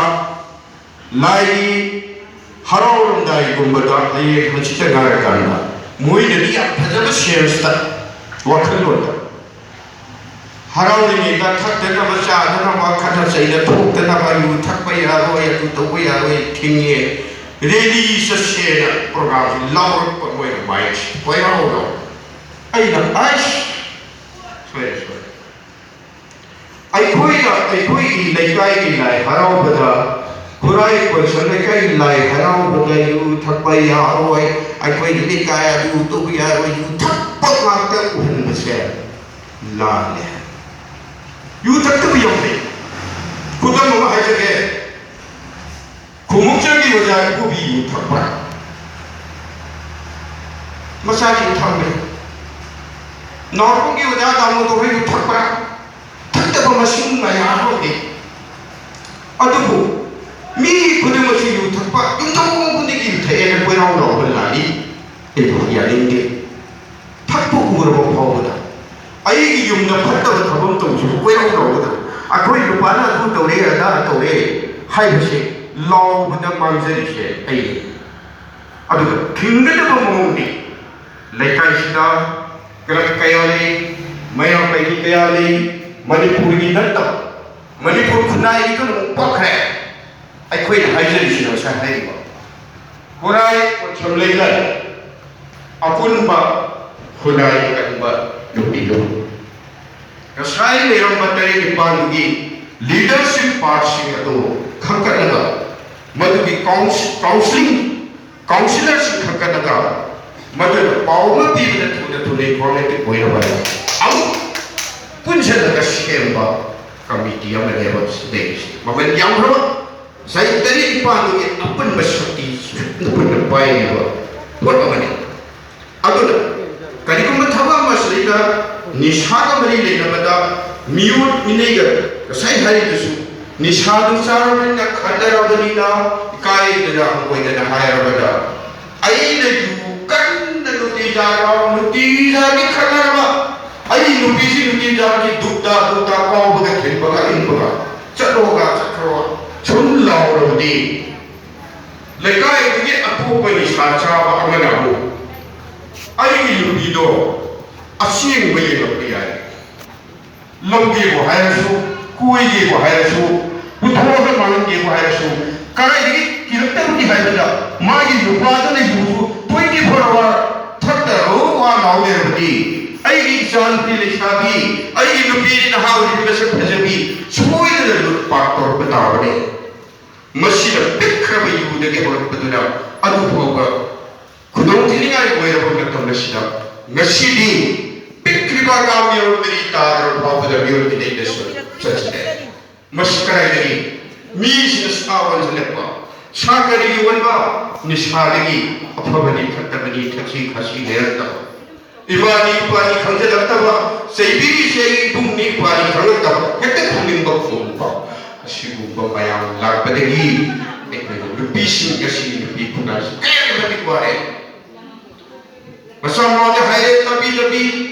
ꯂꯥꯏꯒꯤ ꯍꯔꯥꯎꯔꯝꯗꯥꯏꯒꯨꯝꯕꯗ ꯍꯌꯦꯡ ꯍꯪꯆꯤꯠꯇ ꯉꯥꯏꯔꯀꯥꯟꯗ ꯃꯣꯏꯅꯗꯤ ꯌꯥꯝ ꯐꯖꯕ ꯁꯦꯟꯁꯇ, ꯋꯥꯈꯜꯂꯣꯟꯗ ꯍꯔꯥꯎꯔꯤꯉꯩꯗ ꯊꯛꯇꯅꯕ, ꯆꯥꯗꯅꯕ, ꯈꯠꯅ ꯆꯩꯅ ꯊꯣꯛꯇꯅꯕ, ꯌꯨ ꯊꯛꯄ ꯌꯥꯔꯣꯏ, ꯑꯗꯨ ꯇꯧꯕ ꯌꯥꯔꯣꯏ, ꯊꯤꯡꯉꯦ, ꯔꯦꯂꯤ ꯆꯠꯁꯦꯅ ꯄ꯭ꯔꯣꯒ꯭ꯔꯥꯝꯁꯤ ꯂꯥꯎꯔꯛꯄ ꯃꯣꯏꯅ ꯃꯥꯏꯛꯁꯤ ꯀꯣꯏꯔꯥꯎ ꯂꯥꯎ꯫ ꯑꯩꯅ, "ꯑꯩꯁ, ꯁꯣꯏꯔꯦ, ꯁꯣꯏꯔꯦ꯫ ꯑꯩꯈꯣꯏꯅ ꯑꯩꯈꯣꯏꯒꯤ ꯂꯩꯀꯥꯏꯒꯤ ꯂꯥꯏ ꯍꯔꯥꯎꯕꯗ ꯈꯨꯔꯥꯏ ꯀꯣꯟꯁꯝ ꯂꯩꯀꯥꯏꯒꯤ ꯂꯥꯏ ꯍꯔꯥꯎꯕꯗ ꯌꯨ ꯊꯛꯄ ꯌꯥꯔꯣꯏ, ꯑꯩꯈꯣꯏꯒꯤ ꯂꯩꯀꯥꯏ ꯑꯗꯨ ꯇꯧꯕ ꯌꯥꯔꯣꯏ, ꯌꯨ ꯊꯛꯄ ꯉꯥꯛꯇ ꯎꯍꯟꯕꯁꯦ ꯂꯥꯜꯂꯦ꯫ ꯌꯨ ꯊꯛꯇꯕ ꯌꯥꯝ ꯂꯩ꯫ ꯈꯨꯗꯝ ꯑꯃ ꯍꯥꯏꯖꯒꯦ, ꯈꯨꯃꯨꯛꯆꯝꯒꯤ ꯑꯣꯖꯥ ꯏꯕꯣꯕꯤ ꯌꯨ ꯊꯛꯄ꯭ꯔꯥ? ꯃꯆꯥꯁꯤꯡ ꯊꯛꯂꯦ꯫ ꯅꯥꯎꯔꯣꯝꯒꯤ ꯑꯣꯖꯥ ꯗꯥꯃꯣꯗꯣꯔ ꯍꯣꯏ ꯌꯨ ꯊꯛꯄ꯭ꯔꯥ? ꯊꯛꯇꯕ ꯃꯁꯤꯡ ꯃꯌꯥꯝ ꯑꯃ ꯂꯩ꯫ ꯑꯗꯨꯕꯨ ꯃꯤ ꯈꯨꯗꯤꯡꯃꯛꯁꯨ ꯌꯨ ꯊꯛꯄ, ꯌꯨꯝꯊꯣꯡ ꯈꯨꯗꯤꯡꯒꯤ ꯌꯨ ꯊꯛꯑꯦꯅ ꯀꯣꯏꯔꯥꯎ ꯂꯥꯎꯕ ꯂꯥꯛꯏ꯫ ꯑꯩꯕꯨ ꯌꯥꯅꯤꯡꯗꯦ꯫ ꯊꯛꯄ ꯎꯔꯕ ꯐꯥꯎꯕꯗ ꯑꯩꯒꯤ ꯌꯨꯝꯗ ꯐꯠꯇꯕ ꯊꯕꯛ ꯇꯧꯕꯁꯤꯕꯨ ꯀꯣꯏꯔꯧ ꯂꯧꯒꯗꯕ? ꯑꯩꯈꯣꯏ ꯅꯨꯄꯥꯅ ꯑꯗꯨ ꯇꯧꯔꯦ, ꯑꯗꯥ ꯇꯧꯔꯦ ꯍꯥꯏꯕꯁꯦ ꯂꯥꯎꯕꯗ ꯃꯥꯡꯖꯔꯤꯁꯦ ꯑꯩꯅꯤ꯫ ꯑꯗꯨꯒ ꯊꯤꯡꯒꯗꯕ ꯃꯑꯣꯡꯗꯤ ꯂꯩꯀꯥꯏꯁꯤꯗ ꯀ꯭ꯂꯕ ꯀꯌꯥ ꯂꯩ, ꯃꯌꯥꯝ ꯀꯩꯒꯤ ꯀꯌꯥ ꯂꯩ, ꯃꯅꯤꯄꯨꯔꯒꯤ ꯅꯠꯇꯕ, ꯃꯅꯤꯄꯨꯔ ꯈꯨꯟꯅꯥꯏꯒꯤꯗꯨꯅ ꯑꯃꯨꯛ ꯄꯛꯈ꯭ꯔꯦ꯫ ꯑꯩꯈꯣꯏꯅ ꯍꯥꯏꯖꯔꯤꯁꯤꯅ ꯉꯁꯥꯏ ꯍꯥꯏꯔꯤꯕ ꯈꯨꯔꯥꯏ ꯀꯣꯟꯁꯝ ꯂꯩꯀꯥꯏ ꯑꯄꯨꯟꯕ ꯈꯨꯟꯅꯥꯏ ꯀꯟꯕ ꯅꯨꯄꯤꯗꯨ ꯉꯁꯥꯏ ꯂꯩꯔꯝꯕ ꯇꯔꯦꯠ ꯅꯤꯄꯥꯜꯗꯨꯒꯤ ꯂꯤꯗꯔꯁꯤꯞ ꯄꯥꯔꯠꯁꯤꯡ ꯑꯗꯨ ꯈꯟꯒꯠꯂꯒ ꯃꯗꯨꯒꯤ ꯀꯥꯎꯟꯁ-, ꯀꯥꯎꯟꯁꯤꯂꯤꯡ ꯀꯥꯎꯟꯁꯤꯂꯔꯁꯤꯡ ꯈꯟꯒꯠꯂꯒ ꯃꯗꯨꯗ ꯄꯥꯎ ꯑꯃ ꯄꯤꯕꯗ ꯊꯨꯅ ꯊꯨꯅ ꯏꯟꯐꯣꯔꯃꯦꯇꯤꯚ ꯑꯣꯏꯅꯕ ꯑꯃꯨꯛ ꯄꯨꯟꯁꯤꯜꯂꯒ ꯁꯦꯝꯕ ꯀꯃꯤꯇꯤ ꯑꯃꯅꯦꯕ ꯁꯤ ꯂꯩꯔꯤꯁꯦ꯫ ꯃꯃꯜ ꯌꯥꯝꯈ꯭ꯔꯕ ꯉꯁꯥꯏ ꯇꯔꯦꯠ ꯅꯤꯄꯥꯜꯗꯨꯒꯤ ꯑꯄꯨꯟꯕ ꯁꯛꯇꯤ ꯄꯨꯟꯅ ꯄꯥꯏꯔꯤꯕ ꯄꯣꯠ ꯑꯃꯅꯤ꯫ ꯑꯗꯨꯅ ꯀꯔꯤꯒꯨꯝꯕ ꯊꯕꯛ ꯑꯃ ꯁꯤꯗꯩꯗ ꯅꯤꯁꯥꯒ ꯃꯔꯤ ꯂꯩꯅꯕꯗ ꯃꯤꯑꯣꯠ ꯃꯤꯅꯩꯒ ꯉꯁꯥꯏ ꯍꯥꯏꯔꯤꯗꯨꯁꯨ ꯅꯤꯁꯥꯗꯨ ꯆꯥꯔꯕꯅꯤꯅ ꯈꯠꯅꯔꯕꯅꯤꯅ ꯏꯀꯥꯏꯗꯅ ꯍꯪꯒꯣꯏꯗꯅ ꯍꯥꯏꯔꯕꯗ ꯑꯩꯅ ꯌꯨ ꯀꯟꯅ ꯅꯨꯡꯇꯤꯖꯥꯒ ꯅꯨꯡꯇꯤꯖꯥꯒꯤ ꯈꯠꯅꯔꯕ ꯑꯩ ꯅꯨꯄꯤꯁꯤ ꯅꯨꯡꯇꯤꯖꯥꯒꯤ ꯗꯨꯛꯇ ꯗꯨꯛꯇ ꯀꯥꯎꯕꯒ ꯊꯤꯟꯕꯒ ꯏꯟꯕꯒ ꯆꯠꯂꯣꯒ ꯆꯠꯈ꯭ꯔꯣ ꯁꯨꯝ ꯂꯥꯎꯔꯕꯗꯤ ꯂꯩꯀꯥꯏꯗꯨꯒꯤ ꯑꯇꯣꯞꯄ ꯅꯤꯁꯥ ꯆꯥꯕ ꯑꯃꯅ ꯑꯃꯨꯛ ꯑꯩꯒꯤ ꯅꯨꯄꯤꯗꯣ ꯑꯁꯦꯡꯕ ꯌꯦꯡꯉꯛꯄ ꯌꯥꯏ꯫ ꯂꯧꯒꯦꯕꯨ ꯍꯥꯏꯔꯁꯨ, ꯀꯣꯏꯒꯦꯕꯨ ꯍꯥꯏꯔꯁꯨ, ꯄꯨꯊꯣꯛꯑꯒ ꯃꯥꯡꯍꯟꯒꯦꯕꯨ ꯍꯥꯏꯔꯁꯨ, ꯀꯗꯥꯏꯗꯒꯤ ꯀꯤꯔꯛꯇꯕꯅꯤ ꯍꯥꯏꯕꯗ ꯃꯥꯒꯤ ꯅꯨꯄꯥꯗꯨꯅ ꯌꯨꯁꯨ ꯇ꯭ꯋꯦꯟꯇꯤ ꯐꯣꯔ ꯑꯋꯥꯔ ꯊꯛꯇ ꯋꯥ ꯂꯥꯎ ꯂꯩꯔꯕꯗꯤ ꯑꯩꯒꯤ ꯏꯆꯥ ꯅꯨꯄꯤ ꯂꯩꯁꯥꯕꯤ, ꯑꯩꯒꯤ ꯅꯨꯄꯤ ꯅꯍꯥ ꯑꯣꯏꯔꯤꯕꯤ ꯃꯁꯛ ꯐꯖꯕꯤ ꯁꯣꯏꯗꯅ ꯂꯨꯠ ꯄꯥꯠ ꯇꯧꯔꯛꯄ ꯇꯥꯕꯅꯤ꯫ ꯃꯁꯤꯅ ꯄꯤꯛꯈ꯭ꯔꯕ ꯌꯨꯗꯒꯤ ꯍꯧꯔꯛꯄꯗꯨꯅ ꯑꯗꯨꯐꯥꯎꯕ ꯈꯨꯗꯣꯡꯊꯤꯅꯤꯡꯉꯥꯏ ꯑꯣꯏꯔꯕ ꯃꯇꯝ ꯑꯁꯤꯗ ꯉꯁꯤꯗꯤ ꯄꯤꯛꯈ꯭ꯔꯤꯕ ꯑꯉꯥꯡ ꯃꯤꯑꯣꯏ ꯃꯔꯤ ꯇꯥꯗ꯭ꯔꯕ ꯐꯥꯎꯕꯗ ꯃꯤꯑꯣꯏ ꯃꯤꯅꯩꯗꯁꯨ ꯆꯠꯈ꯭ꯔꯦ꯫ ꯃꯁꯤ ꯀꯗꯥꯏꯗꯒꯤ? ꯃꯤꯁꯤꯅ ꯁꯥ ꯑꯣꯟꯁꯤꯜꯂꯛꯄ꯫ ꯁꯥ ꯀꯔꯤꯒꯤ ꯑꯣꯟꯕ? ꯅꯤꯁꯥꯗꯒꯤ꯫ ꯑꯐꯕꯅꯤ ꯐꯠꯇꯕꯅꯤ ꯊꯛꯁꯤ ꯈꯥꯁꯤ ꯂꯩꯔꯛꯇꯕ, ꯏꯃꯥꯅꯤ ꯏꯄꯥꯅꯤ ꯈꯪꯖꯤꯜꯂꯛꯇꯕ, ꯆꯩꯕꯤꯔꯤꯁꯦ ꯑꯩ ꯏꯕꯨꯡꯅꯤ ꯏꯄꯥꯅꯤ ꯈꯪꯂꯛꯇꯕ, ꯍꯦꯛꯇ ꯈꯪꯅꯤꯡꯕ ꯈꯣꯡꯕ꯫ ꯑꯁꯤꯒꯨꯝꯕ ꯃꯌꯥꯝ ꯂꯥꯛꯄꯗꯒꯤ ꯑꯩꯈꯣꯏꯒꯤ ꯅꯨꯄꯤꯁꯤꯡ ꯑꯁꯤꯒꯤ ꯅꯨꯄꯤ ꯈꯨꯟꯅꯥꯏꯁꯤ ꯀꯌꯥꯒꯤ ꯃꯇꯤꯛ ꯋꯥꯔꯦ꯫ ꯃꯆꯥ ꯃꯎꯗ ꯍꯥꯏꯔꯦ ꯂꯝꯕꯤ ꯂꯝꯕꯤ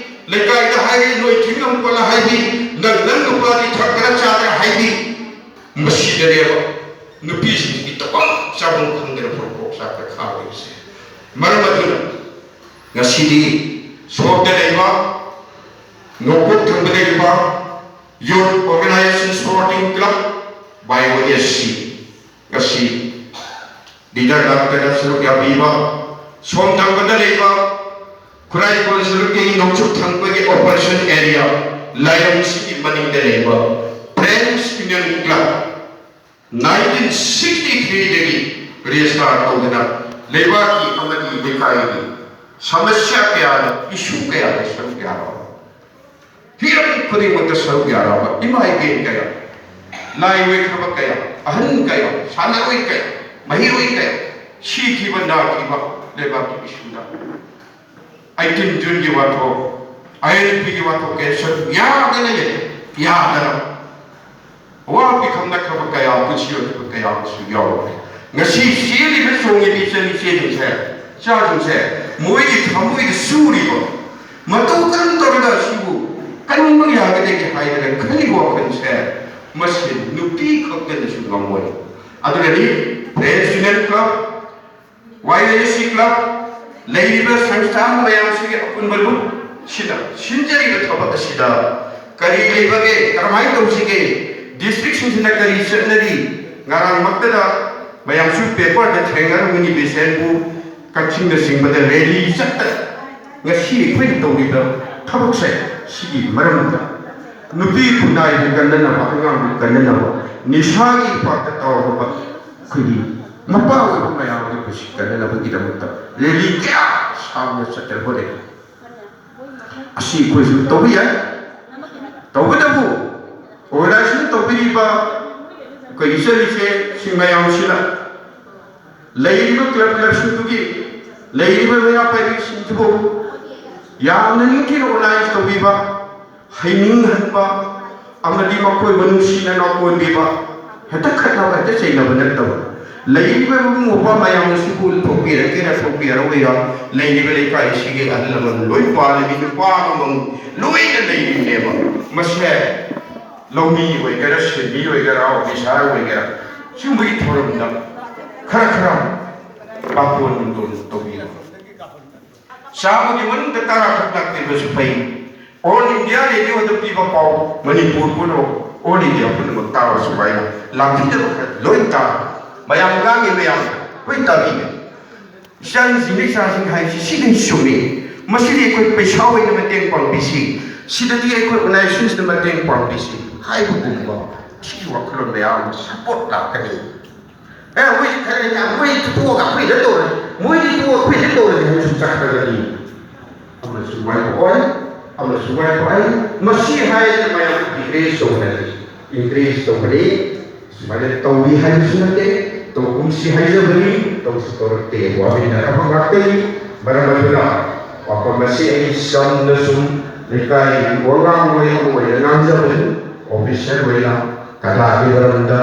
ꯂꯩꯀꯥꯏꯗ ꯍꯥꯏꯔꯤ, ꯅꯣꯏ ꯊꯤꯡꯉꯝ ꯀꯣꯜꯂ ꯍꯥꯏꯕꯤ, ꯅꯪ ꯅꯪ ꯅꯨꯄꯥꯗꯤ ꯊꯛꯄ꯭ꯔꯥ ꯆꯥꯕ꯭ꯔꯥ ꯍꯥꯏꯕꯤ, ꯃꯁꯤꯗꯅꯦꯕ ꯅꯨꯄꯤꯁꯤꯡꯁꯤꯒꯤ ꯇꯧꯐꯝ ꯆꯥꯐꯝ ꯈꯪꯗꯅ ꯄ꯭ꯔꯣꯛ ꯄ꯭ꯔꯣꯛ ꯆꯥꯛꯇ ꯈꯥꯎꯔꯤꯕꯁꯦ꯫ ꯃꯔꯝ ꯑꯗꯨꯅ ꯉꯁꯤꯗꯤ ꯁꯣꯔꯣꯛꯇ ꯂꯩꯕ, ꯅꯣꯡꯄꯣꯛ ꯊꯪꯕꯗ ꯂꯩꯕ Youth Organization Sporting Club, Y O S C, ꯉꯁꯤ ꯂꯤꯗꯔ ꯂꯥꯛꯇꯅ ꯁꯔꯨꯛ ꯌꯥꯕꯤꯕ, ꯁꯣꯝ ꯊꯪꯕꯗ ꯂꯩꯕ ꯈꯨꯔꯥꯏ ꯀꯣꯟꯁꯤꯜꯒꯤ ꯅꯣꯡꯆꯨꯞ ꯊꯪꯕꯒꯤ ꯑꯣꯄꯔꯦꯁꯟ ꯑꯦꯔꯤꯌꯥ ꯂꯥꯏꯔꯝꯁꯤꯒꯤ ꯃꯅꯤꯡꯗ ꯂꯩꯕ Friends Union Club, nineteen sixty three ꯗꯒꯤ ꯔꯦꯖꯤꯁꯇꯥꯔ ꯇꯧꯗꯨꯅ ꯂꯩꯕꯥꯛꯀꯤ ꯑꯃꯗꯤ ꯂꯩꯀꯥꯏꯒꯤ ꯁꯃꯁ꯭ꯌꯥ ꯀꯌꯥꯗ, ꯏꯁꯨ ꯀꯌꯥꯗ ꯁꯔꯨꯛ ꯌꯥꯕ, ꯍꯤꯔꯝ ꯈꯨꯗꯤꯡꯃꯛꯇ ꯁꯔꯨꯛ ꯌꯥꯔꯕ ꯏꯃꯥ ꯏꯕꯦꯟ ꯀꯌꯥ, ꯂꯥꯏ ꯑꯣꯏꯈ꯭ꯔꯕ ꯀꯌꯥ, ꯑꯍꯟ ꯀꯌꯥ, ꯁꯥꯟꯅꯔꯣꯏ ꯀꯌꯥ, ꯃꯍꯩꯔꯣꯏ ꯀꯌꯥ ꯁꯤꯈꯤꯕ ꯅꯥꯈꯤꯕ ꯂꯩꯕꯥꯛꯀꯤ ꯏꯁꯨꯗ eighteen June ꯒꯤ ꯋꯥꯊꯣꯛ, I L P ꯒꯤ ꯋꯥꯊꯣꯛ ꯀꯌꯥ ꯁꯔꯨꯛ ꯌꯥꯗꯅ ꯂꯩ, ꯌꯥꯗꯅ ꯑꯋꯥꯕ ꯈꯪꯅꯈ꯭ꯔꯕ ꯀꯌꯥ, ꯄꯨꯟꯁꯤ ꯑꯣꯏꯈꯤꯕ ꯀꯌꯥ ꯑꯃꯁꯨ ꯌꯥꯎꯔꯦ꯫ ꯉꯁꯤ ꯆꯦꯜꯂꯤꯕ ꯆꯣꯡꯂꯤꯕ ꯏꯆꯟ ꯏꯆꯦꯁꯤꯡꯁꯦ, ꯏꯆꯥꯁꯤꯡꯁꯦ, ꯃꯣꯏꯒꯤ ꯊꯃꯣꯏꯗ ꯆꯨꯔꯤꯕ, ꯃꯇꯧ ꯀꯔꯝ ꯇꯧꯔꯒ ꯑꯁꯤꯕꯨ ꯀꯟꯕ ꯌꯥꯒꯗꯒꯦ ꯍꯥꯏꯗꯅ ꯈꯜꯂꯤꯕ ꯋꯥꯈꯜꯁꯦ, ꯃꯁꯤ ꯅꯨꯄꯤ ꯈꯛꯇꯅꯁꯨ ꯉꯝꯃꯣꯏ꯫ ꯑꯗꯨꯅꯅꯤ Friends Union Club, Y O S C Club, ꯂꯩꯔꯤꯕ ꯁꯪꯁꯊꯥꯟ ꯃꯌꯥꯝꯁꯤꯒꯤ ꯑꯄꯨꯟꯕ ꯂꯨꯞꯁꯤꯗ ꯁꯤꯟꯖꯔꯤꯕ ꯊꯕꯛ ꯑꯁꯤꯗ ꯀꯔꯤ ꯂꯩꯕꯒꯦ, ꯀꯔꯝꯍꯥꯏꯅ ꯇꯧꯁꯤꯒꯦ, ꯗꯤꯁꯇ꯭ꯔꯤꯛꯁꯤꯡꯁꯤꯅ ꯀꯔꯤ ꯆꯠꯅꯔꯤ, ꯉꯔꯥꯡꯃꯛꯇꯗ ꯃꯌꯥꯝꯁꯨ ꯄꯦꯄꯔꯗ ꯊꯦꯡꯅꯔꯝꯒꯅꯤ, ꯕꯤꯁꯦꯟꯄꯨꯔ, ꯀꯛꯆꯤꯡꯅꯆꯤꯡꯕꯗ ꯔꯦꯂꯤ ꯆꯠꯇꯅ ꯉꯁꯤ ꯑꯩꯈꯣꯏꯅ ꯇꯧꯔꯤꯕ ꯊꯕꯛꯁꯦ ꯁꯤꯒꯤ ꯃꯔꯝꯗ ꯅꯨꯄꯤ ꯈꯨꯟꯅꯥꯏꯕꯨ ꯀꯟꯅꯅꯕ, ꯑꯉꯥꯡꯕꯨ ꯀꯟꯅꯅꯕ, ꯅꯤꯁꯥꯒꯤ ꯄꯥꯞꯇ ꯇꯥꯎꯔꯕ ꯑꯩꯈꯣꯏꯒꯤ ꯃꯄꯥ ꯑꯣꯏꯕ ꯃꯌꯥꯝꯒꯤ ꯄꯨꯟꯁꯤ ꯀꯟꯅꯅꯕꯒꯤꯗꯃꯛꯇ ꯔꯦꯂꯤ ꯀꯌꯥ ꯁꯥꯡꯅ ꯆꯠꯇꯅ ꯍꯣꯠꯅꯩ꯫ ꯑꯁꯤ ꯑꯩꯈꯣꯏꯁꯨ ꯇꯧꯕ ꯌꯥꯏ꯫ ꯇꯧꯕꯇꯕꯨ ꯑꯣꯔꯒꯅꯥꯏꯖꯦꯁꯟ ꯇꯧꯕꯤꯔꯤꯕ ꯑꯩꯈꯣꯏ ꯏꯆꯜ ꯏꯆꯦꯁꯤꯡ ꯃꯌꯥꯝꯁꯤꯅ ꯂꯩꯔꯤꯕ ꯀ꯭ꯂꯕ ꯀ꯭ꯂꯕꯁꯤꯡꯗꯨꯒꯤ ꯂꯩꯔꯤꯕ ꯃꯩꯔꯥ ꯄꯥꯏꯕꯤꯁꯤꯡꯗꯨꯕꯨ ꯌꯥꯝꯅ ꯅꯤꯡꯊꯤꯅ ꯑꯣꯔꯒꯅꯥꯏꯖ ꯇꯧꯕꯤꯕ, ꯍꯩꯅꯤꯡꯍꯟꯕ ꯑꯃꯗꯤ ꯃꯈꯣꯏꯕꯨ ꯅꯨꯡꯁꯤꯅ ꯅꯀꯣꯟꯕꯤꯕ, ꯍꯦꯛꯇ ꯈꯠꯅꯕ, ꯍꯦꯛꯇ ꯆꯩꯅꯕ ꯅꯠꯇꯕ, ꯂꯩꯔꯤꯕ ꯏꯕꯨꯡ ꯃꯧꯄ꯭ꯋꯥ ꯃꯌꯥꯝꯅ ꯁꯤꯕꯨ ꯊꯣꯛꯄꯤꯔꯛꯀꯦꯔꯥ ꯊꯣꯛꯄꯤꯔꯛꯑꯣꯏꯔꯥ, ꯂꯩꯔꯤꯕ ꯂꯩꯀꯥꯏ ꯑꯁꯤꯒꯤ ꯑꯍꯜ ꯂꯃꯟ ꯂꯣꯏ ꯄꯥꯜꯂꯤꯕꯤ ꯅꯨꯄꯥ ꯑꯃꯃꯝ ꯂꯣꯏꯅ ꯂꯩꯔꯤꯕꯅꯦꯕ꯫ ꯃꯁꯦ ꯂꯧꯃꯤ ꯑꯣꯏꯒꯦꯔꯥ, ꯁꯤꯟꯃꯤ ꯑꯣꯏꯒꯦꯔꯥ, ꯑꯣꯐꯤꯁꯥꯔ ꯑꯣꯏꯒꯦꯔꯥ, ꯁꯤꯒꯨꯝꯕꯒꯤ ꯊꯧꯔꯝꯗ ꯈꯔ ꯈꯔ ꯕꯥꯇꯣꯟ ꯅꯨꯡꯇꯣꯟ ꯇꯧꯕꯤꯔꯣ꯫ ꯆꯥꯝꯃꯒꯤ ꯃꯅꯨꯡꯗ ꯇꯔꯥ ꯈꯛ ꯂꯥꯛꯄꯤꯕꯁꯨ ꯐꯩ꯫ ꯑꯣꯜ ꯏꯟꯗꯤꯌꯥ ꯔꯦꯗꯤꯑꯣꯗ ꯄꯤꯕ ꯄꯥꯎ ꯃꯅꯤꯄꯨꯔ ꯄꯨꯝꯅꯃꯛ, ꯑꯣꯜ ꯏꯟꯗꯤꯌꯥ ꯄꯨꯝꯅꯃꯛ ꯇꯥꯕꯁꯨ ꯍꯥꯏꯅ ꯂꯥꯛꯄꯤꯗꯕ ꯈꯔ ꯂꯣꯏ ꯇꯥ꯫ ꯃꯌꯥꯝ ꯉꯥꯡꯉꯤ ꯃꯌꯥꯝ ꯂꯣꯏ ꯇꯥꯕꯤꯒꯅꯤ꯫ ꯏꯆꯥꯁꯤꯡ, ꯏꯆꯥꯁꯤꯡ ꯍꯥꯏꯁꯤ ꯁꯤꯗꯩ ꯆꯨꯝꯃꯤ꯫ ꯃꯁꯤꯗꯤ ꯑꯩꯈꯣꯏ ꯄꯩꯁꯥ ꯑꯣꯏꯅ ꯃꯇꯦꯡ ꯄꯥꯡꯕꯤꯁꯤ꯫ ꯁꯤꯗꯗꯤ ꯑꯩꯈꯣꯏ ꯑꯣꯔꯒꯅꯥꯏꯖꯦꯁꯟꯁꯤꯅ ꯃꯇꯦꯡ ꯄꯥꯡꯕꯤꯁꯤ ꯍꯥꯏꯕꯒꯨꯝꯕ ꯁꯤꯒꯤ ꯋꯥꯈꯜꯂꯣꯟ ꯃꯌꯥꯝ ꯑꯃ ꯁꯄꯣꯔꯠ ꯂꯥꯛꯀꯅꯤ꯫ ꯑꯦ, ꯃꯣꯏꯗꯤ ꯈꯔ ꯂꯩꯅ ꯃꯣꯏꯗꯤ ꯇꯣꯛꯑꯒ ꯑꯩꯈꯣꯏꯗ ꯇꯧꯔꯦ, ꯃꯣꯏꯗꯤ ꯇꯣꯛꯑꯒ ꯑꯩꯈꯣꯏꯗ ꯇꯧꯔꯦ ꯍꯥꯏꯅꯁꯨ ꯆꯠꯈ꯭ꯔꯒꯗꯤ ꯑꯃꯁꯨ ꯋꯥꯏꯕ ꯑꯣꯏ, ꯑꯃꯁꯨ ꯋꯥꯏꯕ ꯑꯣꯏ꯫ ꯃꯁꯤ ꯍꯥꯏꯔꯒ ꯃꯌꯥꯝ ꯏꯟꯀꯔꯦꯖ ꯇꯧꯕꯅꯤ, ꯏꯟꯀꯔꯦꯖ ꯇꯧꯕꯅꯤ꯫ ꯁꯨꯃꯥꯏꯅ ꯇꯧꯏ ꯍꯥꯏꯕꯁꯨ ꯅꯠꯇꯦ, ꯇꯧꯒꯨꯝꯁꯤ ꯍꯥꯏꯖꯕꯅꯤ, ꯇꯧꯁꯨ ꯇꯧꯔꯛꯇꯦ꯫ ꯋꯥꯃꯤꯟꯅꯔꯕ ꯉꯥꯛꯇꯅꯤ꯫ ꯃꯔꯝ ꯑꯗꯨꯅ ꯋꯥꯐꯝ ꯑꯁꯤ ꯑꯩ ꯆꯝꯅ ꯁꯨꯝ ꯂꯩꯀꯥꯏꯒꯤ ꯋꯥꯉꯥꯡ ꯑꯣꯏ ꯑꯃ ꯑꯣꯏꯅ ꯉꯥꯡꯖꯕꯅꯤ꯫ ꯑꯣꯐꯤꯁꯤꯌꯦꯜ ꯑꯣꯏꯅ ꯀꯗꯥꯒꯤ ꯃꯔꯝꯗ,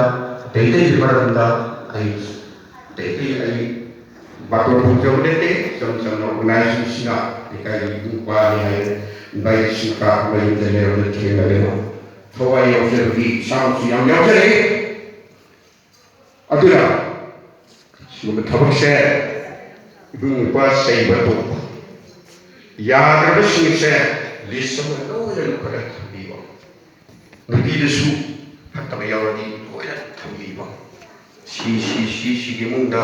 ꯑꯇꯩ ꯑꯇꯩꯒꯤ ꯃꯔꯝꯗ ꯑꯩ ꯑꯇꯩ ꯑꯇꯩ ꯑꯩ ꯕꯥꯇꯣꯟ ꯐꯣꯡꯖꯕ ꯅꯠꯇꯦ꯫ ꯏꯆꯝ ꯆꯝꯅ ꯑꯣꯔꯒꯅꯥꯏꯖꯦꯁꯟꯁꯤꯅ ꯂꯩꯀꯥꯏꯒꯤ ꯏꯕꯨꯡ ꯄꯥꯅꯤ ꯍꯥꯏꯅ ꯏꯕꯥꯏꯁꯤꯡ ꯀꯥ ꯃꯌꯨꯝꯗ ꯂꯩꯔꯝꯕ ꯊꯦꯡꯅꯔꯦꯕ꯫ ꯊꯋꯥꯏ ꯌꯥꯎꯖꯕꯒꯤ ꯏꯆꯥꯃꯛꯁꯨ ꯌꯥꯝ ꯌꯥꯎꯖꯔꯦ꯫ ꯑꯗꯨꯅ ꯁꯤꯒꯨꯝꯕ ꯊꯕꯛꯁꯦ ꯏꯕꯨꯡ ꯏꯄ꯭ꯋꯥ ꯆꯩꯕ ꯇꯣꯛꯄ, ꯌꯥꯗ꯭ꯔꯕꯁꯤꯡꯁꯦ ꯂꯤꯁ ꯑꯃ ꯂꯣꯏꯅ ꯂꯧꯈꯠꯂꯒ ꯊꯝꯕꯤꯕ, ꯅꯨꯄꯤꯗꯁꯨ ꯐꯠꯇꯕ ꯌꯥꯎꯔꯗꯤ ꯂꯣꯏꯅ ꯊꯝꯕꯤꯕ, ꯁꯤ ꯁꯤ ꯁꯤ ꯁꯤꯒꯤ ꯏꯃꯨꯡꯗ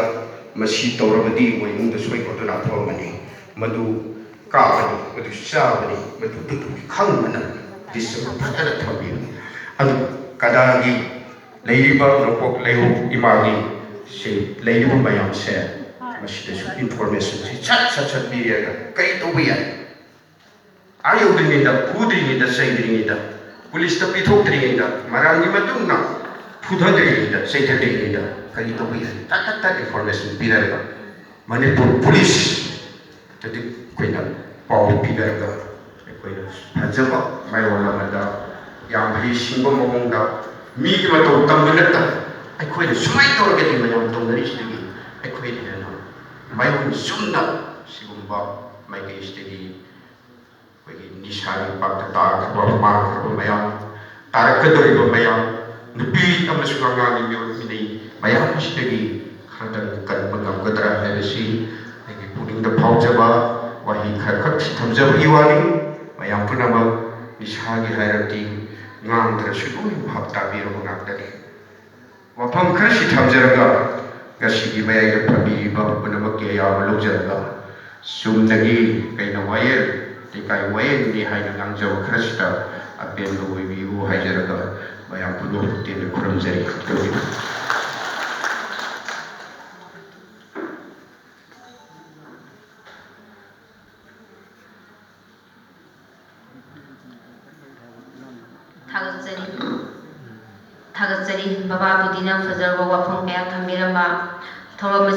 ꯃꯁꯤ ꯇꯧꯔꯕꯗꯤ ꯃꯣꯏ ꯏꯃꯨꯡꯗ ꯁꯣꯏꯈꯣꯠꯇꯅ ꯊꯣꯛꯑꯝꯃꯅꯤ, ꯃꯗꯨ ꯀꯥꯞꯄꯅꯤ, ꯃꯗꯨ ꯆꯥꯕꯅꯤ, ꯃꯗꯨ ꯃꯗꯨ ꯈꯪꯕꯅ ꯂꯤꯁ ꯑꯃ ꯐꯖꯅ ꯊꯝꯕꯤꯕ꯫ ꯑꯗꯨ ꯀꯗꯥꯒꯤ ꯂꯩꯔꯤꯕ ꯅꯣꯡꯄꯣꯛ ꯂꯩꯔꯧ ꯏꯃꯥꯒꯤ ꯁꯤ ꯂꯩꯔꯤꯕ ꯃꯌꯥꯝꯁꯦ ꯃꯁꯤꯗꯁꯨ ꯏꯟꯐꯣꯔꯃꯦꯁꯟꯁꯤ ꯁꯠ ꯁꯠ ꯁꯠ ꯄꯤꯔꯒ ꯀꯔꯤ ꯇꯧꯕ ꯌꯥꯏ? ꯑꯥ ꯌꯧꯗ꯭ꯔꯤꯉꯩꯗ, ꯐꯨꯗ꯭ꯔꯤꯉꯩꯗ, ꯆꯩꯗ꯭ꯔꯤꯉꯩꯗ, ꯄꯨꯂꯤꯁꯇ ꯄꯤꯊꯣꯛꯇ꯭ꯔꯤꯉꯩꯗ, ꯃꯔꯥꯜꯒꯤ ꯃꯇꯨꯡꯗ ꯐꯨꯊꯗ꯭ꯔꯤꯉꯩꯗ, ꯆꯩꯊꯗ꯭ꯔꯤꯉꯩꯗ ꯀꯔꯤ ꯇꯧꯕ ꯌꯥꯏ? ꯇꯠ ꯇꯠ ꯇꯠ ꯏꯟꯐꯣꯔꯃꯦꯁꯟ ꯄꯤꯔꯒ ꯃꯅꯤꯄꯨꯔ ꯄꯨꯂꯤꯁ ꯑꯗꯨ ꯑꯩꯈꯣꯏꯅ ꯄꯥꯎ ꯄꯤꯅꯔꯒ ꯑꯩꯈꯣꯏꯅ ꯐꯖꯕ ꯃꯥꯏꯑꯣꯟ ꯑꯃꯗ ꯌꯥꯝ ꯍꯩꯁꯤꯡꯕ ꯃꯑꯣꯡꯗ ꯃꯤꯒꯤ ꯃꯇꯧ ꯇꯝꯕ ꯅꯠꯇꯕ ꯑꯩꯈꯣꯏꯅ ꯁꯨꯃꯥꯏꯅ ꯇꯧꯔꯒꯗꯤ ꯃꯌꯥꯝ ꯇꯧꯅꯔꯤꯁꯤꯗꯒꯤ ꯑꯩꯈꯣꯏꯅ ꯍꯦꯟꯅ ꯃꯥꯏꯑꯣꯟ ꯆꯨꯝꯅ ꯁꯤꯒꯨꯝꯕ ꯃꯥꯏꯀꯩꯁꯤꯗꯒꯤ ꯑꯩꯈꯣꯏꯒꯤ ꯅꯤꯁꯥꯒꯤ ꯄꯥꯛꯇ ꯇꯥꯈ꯭ꯔꯕ, ꯃꯥꯡꯈ꯭ꯔꯕ ꯃꯌꯥꯝ, ꯇꯥꯔꯛꯀꯗꯧꯔꯤꯕ ꯃꯌꯥꯝ, ꯅꯨꯄꯤ ꯑꯃꯁꯨꯡ ꯑꯉꯥꯡꯒꯤ ꯃꯤꯑꯣꯠ ꯃꯤꯅꯩ ꯃꯌꯥꯝ ꯑꯁꯤꯗꯒꯤ ꯈꯔꯗꯪ ꯀꯟꯕ ꯉꯝꯒꯗ꯭ꯔꯥ ꯍꯥꯏꯕꯁꯤ ꯑꯩꯒꯤ ꯄꯨꯛꯅꯤꯡꯗ ꯐꯥꯎꯖꯕ ꯋꯥꯍꯩ ꯈꯔꯈꯛ ꯊꯝꯖꯕꯒꯤ ꯋꯥꯅꯤ꯫ ꯃꯌꯥꯝ ꯄꯨꯝꯅꯃꯛ ꯅꯤꯁꯥꯒꯤ ꯍꯥꯏꯔꯗꯤ ꯉꯥꯡꯗ꯭ꯔꯁꯨ ꯂꯣꯏꯅ ꯚꯥꯞ ꯇꯥꯕꯤꯔꯕ ꯉꯥꯛꯇꯅꯤ꯫ ꯋꯥꯐꯝ ꯈꯔꯁꯤ ꯊꯝꯖꯔꯒ ꯉꯁꯤꯒꯤ ꯃꯌꯥꯏꯗ ꯐꯝꯕꯤꯔꯤꯕ ꯄꯨꯝꯅꯃꯛꯀꯤ ꯑꯌꯥꯕ ꯂꯧꯖꯔꯒ ꯆꯨꯝꯅꯒꯤ ꯀꯩꯅꯣ ꯋꯥꯌꯦꯜ, ꯂꯩꯀꯥꯏ ꯋꯥꯌꯦꯜꯅꯤ ꯍꯥꯏꯅ ꯉꯥꯡꯖꯕ ꯈꯔꯁꯤꯗ ꯑꯄꯦꯟꯕ ꯑꯣꯏꯕꯤꯌꯨ ꯍꯥꯏꯖꯔꯒ ꯃꯌꯥꯝ ꯄꯨꯝꯅꯃꯛꯄꯨ ꯇꯦꯟꯅ ꯈꯨꯔꯨꯝꯖꯔꯤ꯫ ꯊꯥꯒꯠꯆꯔꯤ꯫ ꯊꯥꯒꯠꯆꯔꯤ꯫ ꯕꯕꯥ ꯕꯨꯙꯤꯅ ꯐꯖꯔꯕ ꯋꯥꯐꯝ ꯀꯌꯥ ꯊꯝꯕꯤꯔꯝꯕ ꯊꯧꯔꯝ